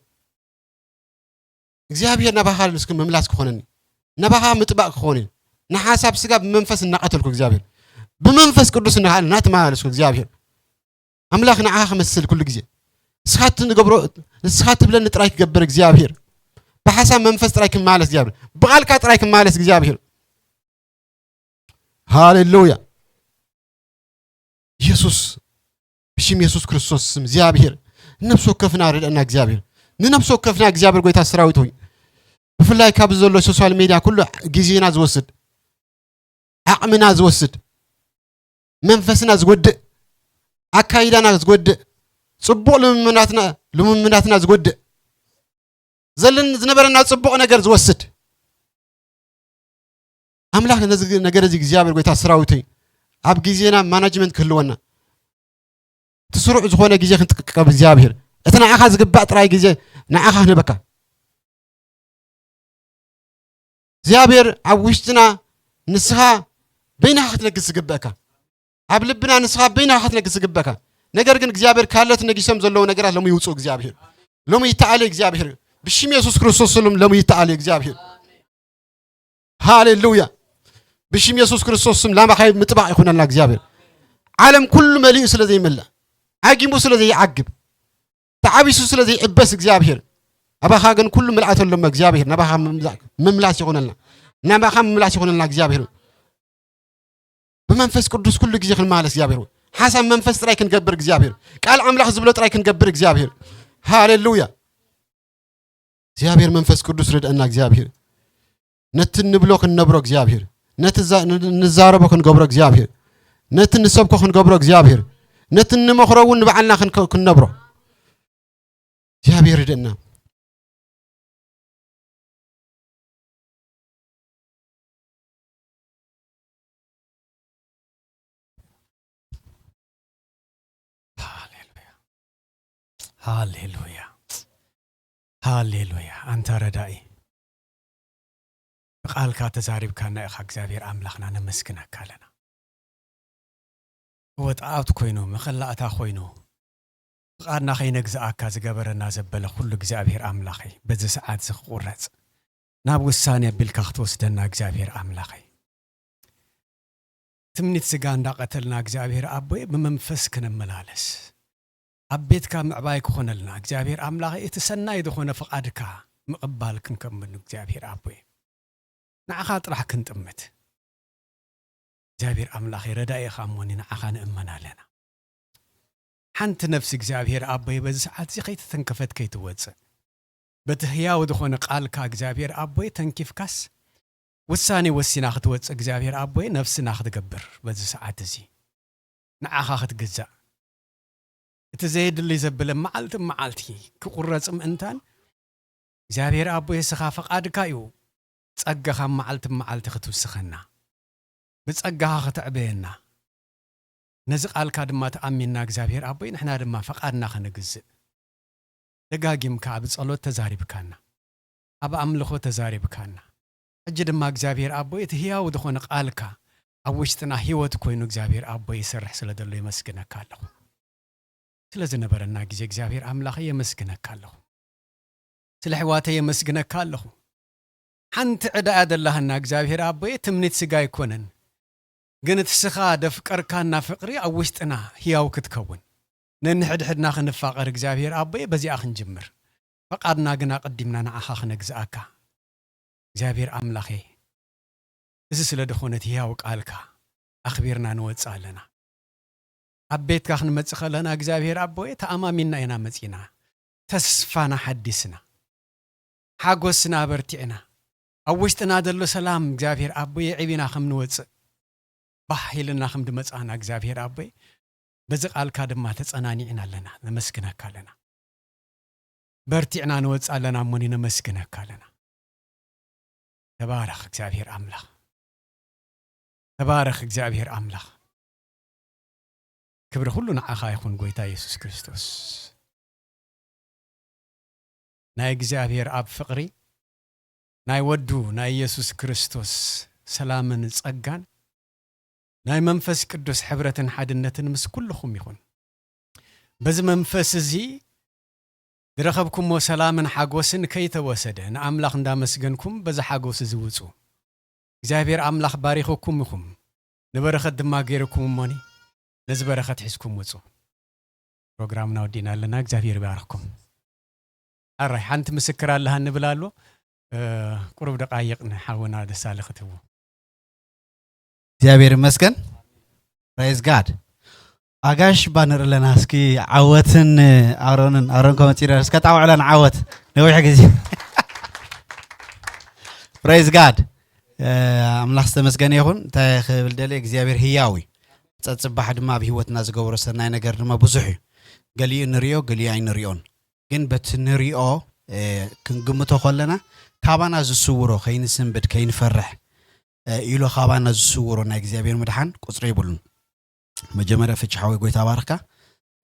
እግዚኣብሔር ናባኻ እስኪ ምምላስ ክኾነኒ፣ ናባኻ ምጥባቕ ክኾነኒ፣ ንሓሳብ ስጋ ብመንፈስ እናቐተልኩ እግዚኣብሔር፣ ብመንፈስ ቅዱስ እናበልና ትመላለስኩ እግዚኣብሔር። ኣምላኽ ንዓኻ ክመስል ኩሉ ግዜ። ንስኻ ትገብሮ፣ ንስኻ ትብለኒ ጥራይ ክገብር እግዚኣብሔር። ብሓሳብ መንፈስ ጥራይ ክመላለስ እግዚኣብሔር። ብቓልካ ጥራይ ክመላለስ እግዚኣብሔር። ሃሌሉያ። የሱስ፣ ብሽም የሱስ ክርስቶስ ስም እግዚኣብሔር፣ ንነፍሲ ወከፍና ርድአና እግዚኣብሔር። ንነፍሲ ወከፍና እግዚኣብሔር ጎይታ ሰራዊት ሆይ፣ ብፍላይ ካብዚ ዘሎ ሶሻል ሜድያ ኩሉ ግዜና ዝወስድ፣ ዓቕምና ዝወስድ፣ መንፈስና ዝጎድእ፣ ኣካይዳና ዝጎድእ፣ ጽቡቕ ልምምዳትና፣ ልምምዳትና ዝጎድእ፣ ዘለን ዝነበረና ጽቡቕ ነገር ዝወስድ፣ ኣምላኽ ነዚ ነገር እዚ እግዚኣብሔር ጎይታ ሰራዊት ሆይ፣ ኣብ ግዜና ማናጅመንት ክህልወና፣ እቲ ስሩዕ ዝኾነ ግዜ ክንጥቀም እግዚኣብሔር፣ እቲ ንዓኻ ዝግባእ ጥራይ ግዜ ንዓኻ ክንህበካ። እግዚኣብሔር ኣብ ውሽጥና ንስኻ በይንኻ ክትነግስ ዝግበእካ፣ ኣብ ልብና ንስኻ በይንኻ ክትነግስ ዝግበእካ። ነገር ግን እግዚኣብሔር ካልኦት ነጊሶም ዘለዉ ነገራት ሎሚ ይውፅኡ እግዚኣብሔር። ሎሚ ይተኣለ እግዚኣብሔር። ብሽም የሱስ ክርስቶስ ስም ሎሚ ይተኣለ እግዚኣብሔር። ሃሌሉያ። ብሽም የሱስ ክርስቶስ ስም ላማኻይ ምጥባቕ ይኹነልና እግዚኣብሔር። ዓለም ኩሉ መሊኡ ስለ ዘይመልእ፣ ዓጊሙ ስለ ዘይዓግብ፣ ተዓቢሱ ስለ ዘይዕበስ እግዚኣብሔር፣ ኣባኻ ግን ኩሉ ምልኣት ኣሎ እሞ እግዚኣብሔር፣ ናባኻ ምምላእ-፣ ምምላስ ይኹነልና። ናባኻ ምምላስ ይኹነልና እግዚኣብሔር። ብመንፈስ ቅዱስ ኩሉ ግዜ ክንመላለስ እግዚኣብሔር። ሓሳብ መንፈስ ጥራይ ክንገብር እግዚኣብሔር። ቃል ኣምላኽ ዝብሎ ጥራይ ክንገብር እግዚኣብሔር። ሃሌሉያ። እግዚኣብሔር መንፈስ ቅዱስ ርድአና እግዚኣብሔር። ነቲ እንብሎ ክንነብሮ እግዚኣብሔር። ነቲ ዛ-፣ ን-፣ ንዛረቦ ክንገብሮ እግዚኣብሔር። ነቲ ንሰብኮ ክንገብሮ እግዚኣብሔር። ነቲ እንመኽሮ እውን ንባዕልና ክንከ-፣ ክንነብሮ እግዚኣብሔር ርድአና። ሃሌሉያ። ሃሌሉያ። ሃሌሉያ። ኣንታ ረዳኢ፣ ብቃልካ ተዛሪብካና ኢኻ እግዚኣብሔር ኣምላኽና፣ ነመስግነካ ኣለና። ወጣኣት ኮይኑ፣ መኸላእታ ኮይኑ፣ ፍቓድና ከይነግዝኣካ ዝገበረና ዘበለ ኩሉ እግዚኣብሔር ኣምላኸይ፣ በዚ ሰዓት እዚ ክቑረጽ፣ ናብ ውሳኔ ኣቢልካ ክትወስደና እግዚኣብሔር ኣምላኸይ። ትምኒት ስጋ እንዳቐተልና እግዚኣብሔር ኣቦይ ብመንፈስ ክነመላለስ፣ ኣብ ቤትካ ምዕባይ ክኾነልና እግዚኣብሔር ኣምላኸይ፣ እቲ ሰናይ ዝኾነ ፍቓድካ ምቕባል ክንከምን እግዚኣብሔር ኣቦይ፣ ንዓኻ ጥራሕ ክንጥምት። እግዚኣብሔር ኣምላኸይ ረዳኢ ኢኻ እሞኒ ንዓኻ ንእመን ኣለና። ሓንቲ ነፍሲ እግዚኣብሔር ኣቦይ በዚ ሰዓት እዚ ከይተተንከፈት ከይትወጽእ፣ በቲ ህያው ዝኾነ ቃልካ እግዚኣብሔር ኣቦይ ተንኪፍካስ፣ ውሳኔ ወሲና ክትወጽእ እግዚኣብሔር ኣቦይ ነፍስና ክትገብር በዚ ሰዓት እዚ ንዓኻ ክትግዛእ፣ እቲ ዘየድሊ ዘብለ መዓልቲ መዓልቲ ክቑረጽ ምእንታን እግዚኣብሔር ኣቦይ እስኻ ፍቓድካ እዩ ጸጋኻ መዓልቲ መዓልቲ ክትውስኸና፣ ብጸጋኻ ከተዕበየና፣ ነዚ ቃልካ ድማ ተኣሚንና እግዚኣብሔር ኣቦይ ንሕና ድማ ፍቓድና ከነግዝእ። ደጋጊምካ ኣብ ጸሎት ተዛሪብካና፣ ኣብ ኣምልኾ ተዛሪብካና። ሕጂ ድማ እግዚኣብሔር ኣቦይ እቲ ህያው ዝኾነ ቃልካ ኣብ ውሽጥና ህይወት ኮይኑ እግዚኣብሔር ኣቦይ ይሰርሕ ስለ ዘሎ የመስግነካ ኣለኹ። ስለ ዝነበረና ግዜ እግዚኣብሔር ኣምላኸይ የመስግነካ ኣለኹ። ስለ ኣሕዋተይ የመስግነካ ኣለኹ። ሓንቲ ዕዳ እያ ደላሃና እግዚኣብሔር ኣቦይ ትምኒት ስጋ ኣይኮነን። ግን እቲ ስኻ ደፍቀርካና ፍቕሪ ኣብ ውሽጥና ህያው ክትከውን፣ ነንሕድሕድና ክንፋቐር እግዚኣብሔር ኣቦይ በዚኣ ክንጅምር፣ ፈቓድና ግን ኣቐዲምና ንዓኻ ክነግዝኣካ። እግዚኣብሔር ኣምላኸ እዚ ስለ ዝኾነ እቲ ህያው ቃልካ ኣኽቢርና ንወጽእ ኣለና። ኣብ ቤትካ ክንመጽእ ከለና እግዚኣብሔር ኣቦይ ተኣማሚንና ኢና መጺና። ተስፋና ሓዲስና፣ ሓጎስና ኣበርቲዕና፣ ኣብ ውሽጥና ዘሎ ሰላም እግዚኣብሔር ኣቦይ የዕቢና ከም ንወጽእ፣ ባህ ኢልና ከም ድመጻና እግዚኣብሔር ኣቦይ በዚ ቃልካ ድማ ተጸናኒዕና ኣለና። ነመስግነካ ኣለና። በርቲዕና ንወጽእ ኣለና እሞኒ ነመስግነካ ኣለና። ተባረኽ እግዚኣብሔር ኣምላኽ። ተባረኽ እግዚኣብሔር ኣምላኽ። ክብሪ ኩሉ ንዓኻ ይኹን ጎይታ የሱስ ክርስቶስ። ናይ እግዚኣብሔር ኣብ ፍቕሪ፣ ናይ ወዱ ናይ የሱስ ክርስቶስ ሰላምን ጸጋን፣ ናይ መንፈስ ቅዱስ ሕብረትን ሓድነትን ምስ ኩልኹም ይኹን። በዚ መንፈስ እዚ ዝረኸብኩሞ ሰላምን ሓጎስን ከይተወሰደ ንኣምላኽ እንዳመስገንኩም በዚ ሓጎስ እዚ ውጹ። እግዚኣብሔር ኣምላኽ ባሪኹኩም ይኹም፣ ንበረኸት ድማ ገይርኩም እሞኒ ነዚ በረኸት ሒዝኩም ውጹ። ፕሮግራምና ወዲእና ኣለና። እግዚኣብሔር ይባርኽኩም። ኣራይ ሓንቲ ምስክር ኣለሃ ንብል ኣሎ። እ፣ ቁሩብ ደቃይቕ ንሓውና ደሳለ ክትህቡ። እግዚኣብሔር ይመስገን። ፕሬዝ ጋድ። ኣጋሽ ባንር ኣለና። እስኪ ዓወትን ኣሮንን፣ ኣሮን ከመፂ ይረር እስከ ጣውዕለን ዓወት ነዊሕ ግዜ። ፕሬዝ ጋድ። ኣምላኽ ዝተመስገነ ይኹን። እንታይ ክብል ደሊ እግዚኣብሔር ህያው እዩ። ፀፅባሕ ድማ ኣብ ህይወትና ዝገብሮ ሰናይ ነገር ድማ ብዙሕ እዩ። ገሊኡ ንሪኦ፣ ገሊኡ ኣይንሪኦን። ግን በቲ ንሪኦ ክንግምቶ ከለና ካባና ዝስውሮ ከይንስንብድ ከይንፈርሕ ኢሉ ካባና ዝስውሮ ናይ እግዚኣብሔር ምድሓን ቁፅሪ የብሉን። መጀመርያ ፍቺ ሓወይ ጎይታ ባርካ።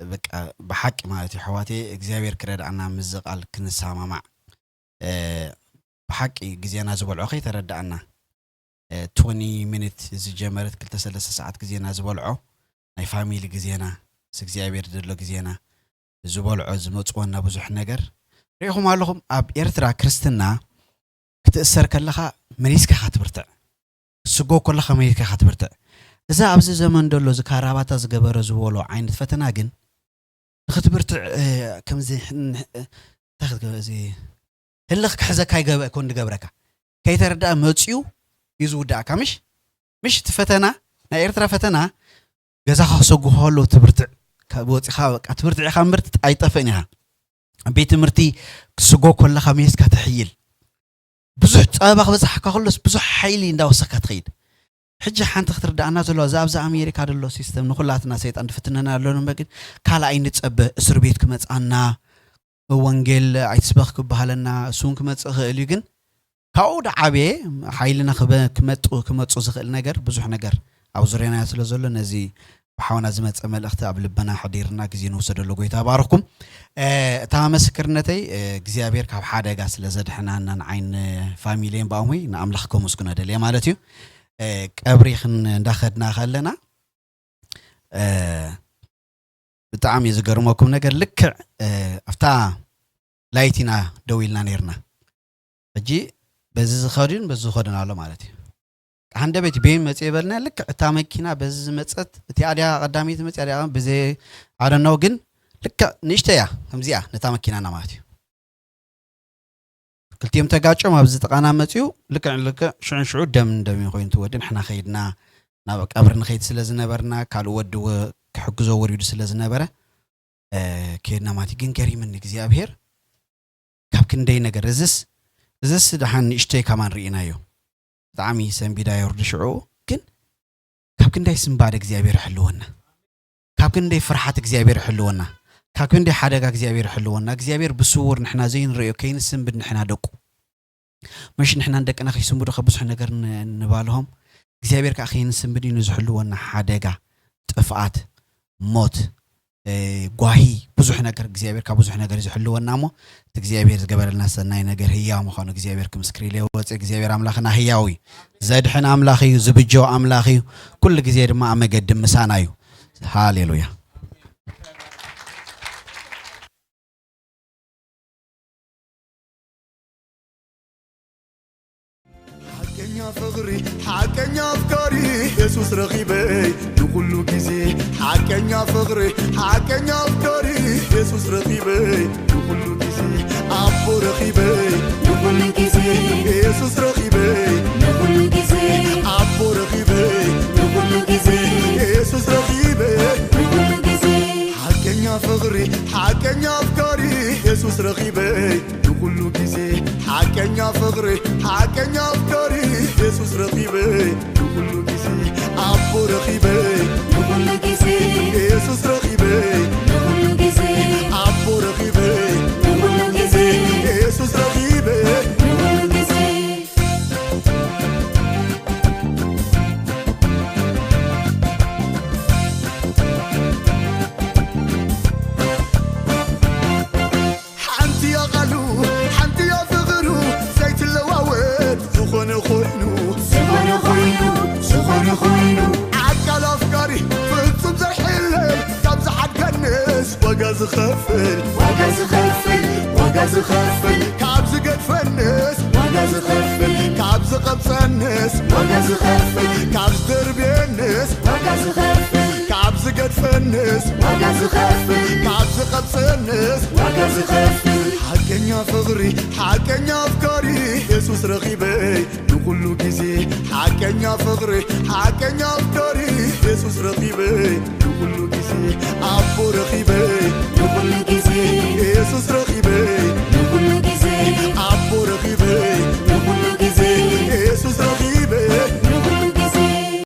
በቃ ብሓቂ ማለት እዩ ኣሕዋተይ እግዚኣብሔር ክረድኣና ምስዚ ቃል ክንሰማማዕ ብሓቂ ግዜና ዝበልዖ ከይተረድኣና። ትወኒ ሚኒት ዝጀመረት ክልተ ሰለስተ ሰዓት ግዜና ዝበልዖ ናይ ፋሚሊ ግዜና ምስ እግዚኣብሔር ዘሎ ግዜና ዝበልዖ ዝመፅወና ብዙሕ ነገር ሪኢኹም ኣለኹም። ኣብ ኤርትራ ክርስትና ክትእሰር ከለኻ መሊስካ ኢኻ ትብርትዕ፣ ክትስጎ ከለኻ መሊስካ ኢኻ ትብርትዕ። እዛ ኣብዚ ዘመን ዘሎ እዚ ካራባታ ዝገበረ ዝበሎ ዓይነት ፈተና ግን ንክትብርትዕ ከምዚ እንታይ ክትገብር እዚ ህልኽ ክሕዘካ ይገበ ኮን ዝገብረካ ከይተረድኣ መፅዩ እዩ ዝውድኣካ። ምሽ ምሽ እቲ ፈተና ናይ ኤርትራ ፈተና ገዛኻ ክሰጉ ከሎ ትብርትዕ ወፂኻ በቃ ትብርትዕ ኢኻ እምበር ኣይጠፍእን ኢኻ። ቤት ትምህርቲ ክትስጎ ከለኻ መየስካ ትሕይል ብዙሕ ፀበባ ክበዛሕካ ከሎስ ብዙሕ ሓይሊ እንዳወሰካ ትኸይድ። ሕጂ ሓንቲ ክትርዳእና ዘለዋ እዛ ኣብዚ ኣሜሪካ ዘሎ ሲስተም ንኩላትና ሰይጣን ድፍትነና ኣሎ እምበር ግን ካልኣይ ንፀበ እስር ቤት ክመፃና ወንጌል ኣይትስበኽ ክበሃለና እሱ እውን ክመፅእ ይኽእል እዩ። ግን ካብኡ ደዓበየ ሓይልና ክመጡ ክመፁ ዝኽእል ነገር ብዙሕ ነገር ኣብ ዙርያና ስለ ዘሎ ነዚ ብሓውና ዝመፀ መልእኽቲ ኣብ ልበና ሕዲርና ግዜ ንውሰደሉ። ጎይታ ባርኩም። እታ ምስክርነተይ እግዚኣብሔር ካብ ሓደጋ ስለ ዘድሐናና ንዓይን ፋሚሊየን ብኣምሁይ ንኣምላኽ ከመስግኖ ደልየ ማለት እዩ። ቀብሪ እንዳኸድና ከለና ብጣዕሚ እዩ ዝገርመኩም ነገር፣ ልክዕ ኣብታ ላይት ኢና ደው ኢልና ነርና። ሕጂ በዚ ዝኸድን በዚ ዝኸድን ኣሎ ማለት እዩ። ሓንደ ቤት ቤን መጽ የበልና፣ ልክዕ እታ መኪና በዚ ዝመጸት፣ እቲ ኣድያ ቀዳሚት መጽ ኣድያ ብዘይ ኣደነው ግን ልክዕ ንእሽተያ ከምዚኣ ነታ መኪናና ማለት እዩ። ክልቲኦም ተጋጮም ኣብዚ ጥቓና መጺኡ፣ ልክዕ ልክዕ ሽዑን ሽዑ ደም ደም ኮይኑ ትወዲ። ንሕና ከይድና ናብ ቀብሪ ንኸይድ ስለ ዝነበርና፣ ካልእ ወዲ ወ- ክሕግዞ ወሪዱ ስለ ዝነበረ፣ እ፣ ከይድና ማለት እዩ። ግን ገሪምኒ እግዚኣብሔር ካብ ክንደይ ነገር፣ እዝስ እዝስ ደሓን ንእሽተይ ከማን ርኢናዮ። ብጣዕሚ ሰንቢዳ የወርዱ ሽዑ። ግን ካብ ክንደይ ስንባደ እግዚኣብሔር ይሕልወና፣ ካብ ክንደይ ፍርሓት እግዚኣብሔር ይሕልወና፣ ካብ ክንደይ ሓደጋ እግዚኣብሔር ይሕልወና። እግዚኣብሔር ብስውር ንሕና ዘይንርእዮ ከይንስንብድ ንሕና ደቁ። መሽ ንሕና ንደቅና ከይስንብዱ ካብ ብዙሕ ነገር ን- ንባልሆም፣ እግዚኣብሔር ከዓ ከይንስንብድ እዩ ንዝሕልወና ሓደጋ፣ ጥፍኣት፣ ሞት፣ እ፣ ጓሂ፣ ብዙሕ ነገር እግዚኣብሔር ካብ ብዙሕ ነገር እዩ ዝሕልወና። እሞ እቲ እግዚኣብሔር ዝገበረልና ሰናይ ነገር ህያው ምዃኑ እግዚኣብሔር ክምስክር ኢለ ወፀ። እግዚኣብሔር ኣምላኽና ህያው እዩ። ዘድሕን ኣምላኽ እዩ፣ ዝብጆ ኣምላኽ እዩ። ኩሉ ግዜ ድማ ኣብ መገዲ ምሳና እዩ። ሃሌሉያ። ሓቀኛ ፍቕሪ፣ ሓቀኛ ኣፍቃሪ የሱስ ረኺበይ ንኹሉ ግዜ። ሓቀኛ ፍቕሪ፣ ሓቀኛ ኣፍቃሪ የሱስ ረኺበይ ንኹሉ ግዜ። ኣቦ ረኺበይ ንኹሉ ግዜ። የሱስ ረኺበይ ንኹሉ ግዜ። ኣቦ ረኺበይ ንኹሉ ግዜ። የሱስ ረኺበይ ንኹሉ ግዜ። ሓቀኛ ፍቕሪ፣ ሓቀኛ ኣፍቃሪ የሱስ ረኺበይ ንኹሉ ግዜ። ሓቀኛ ፍቕሪ፣ ሓቀኛ ኣፍቃሪ የሱስ ረኺበይ ንኹሉ ግዜ። ኣቦ ረኺበይ ንኹሉ ግዜ። የሱስ ረኺበይ ንኹሉ ግዜ። ኣቦ ረኺበይ ንኹሉ ግዜ። የሱስ ረኺበይ ንኹሉ ግዜ። ሓንቲ እያ ቃሉ፣ ሓንቲ እያ ፍቕሩ፣ ዘይትለዋወጥ ዝኾነ ኮይኑ፣ ዝኾነ ኮይኑ፣ ዝኾነ ኮይኑ። ኣካል ኣፍቃሪ ፍጹም ዘይሕለል፣ ካብ ዝሓድገንስ ዋጋ ዝኸፍል፣ ዋጋ ዝኸፍል፣ ዋጋ ዝኸፍል። ካብ ዝገድፈንስ ዋጋ ዝኸፍል፣ ካብ ዝቐብጸንስ ዋጋ ዝኸፍል፣ ካብ ዝደርብየንስ ዋጋ ዝኸፍል፣ ካብ ዝገድፈንስ ዋጋ ዝኸፍል፣ ካብ ዝቐብጸንስ ዋጋ ዝኸፍል። ሓቀኛ ፍቕሪ፣ ሓቀኛ ኣፍቃሪ የሱስ ረኺበይ ንኹሉ ግዜ። ሓቀኛ ፍቕሪ፣ ሓቀኛ ኣፍቃሪ የሱስ ረኺበይ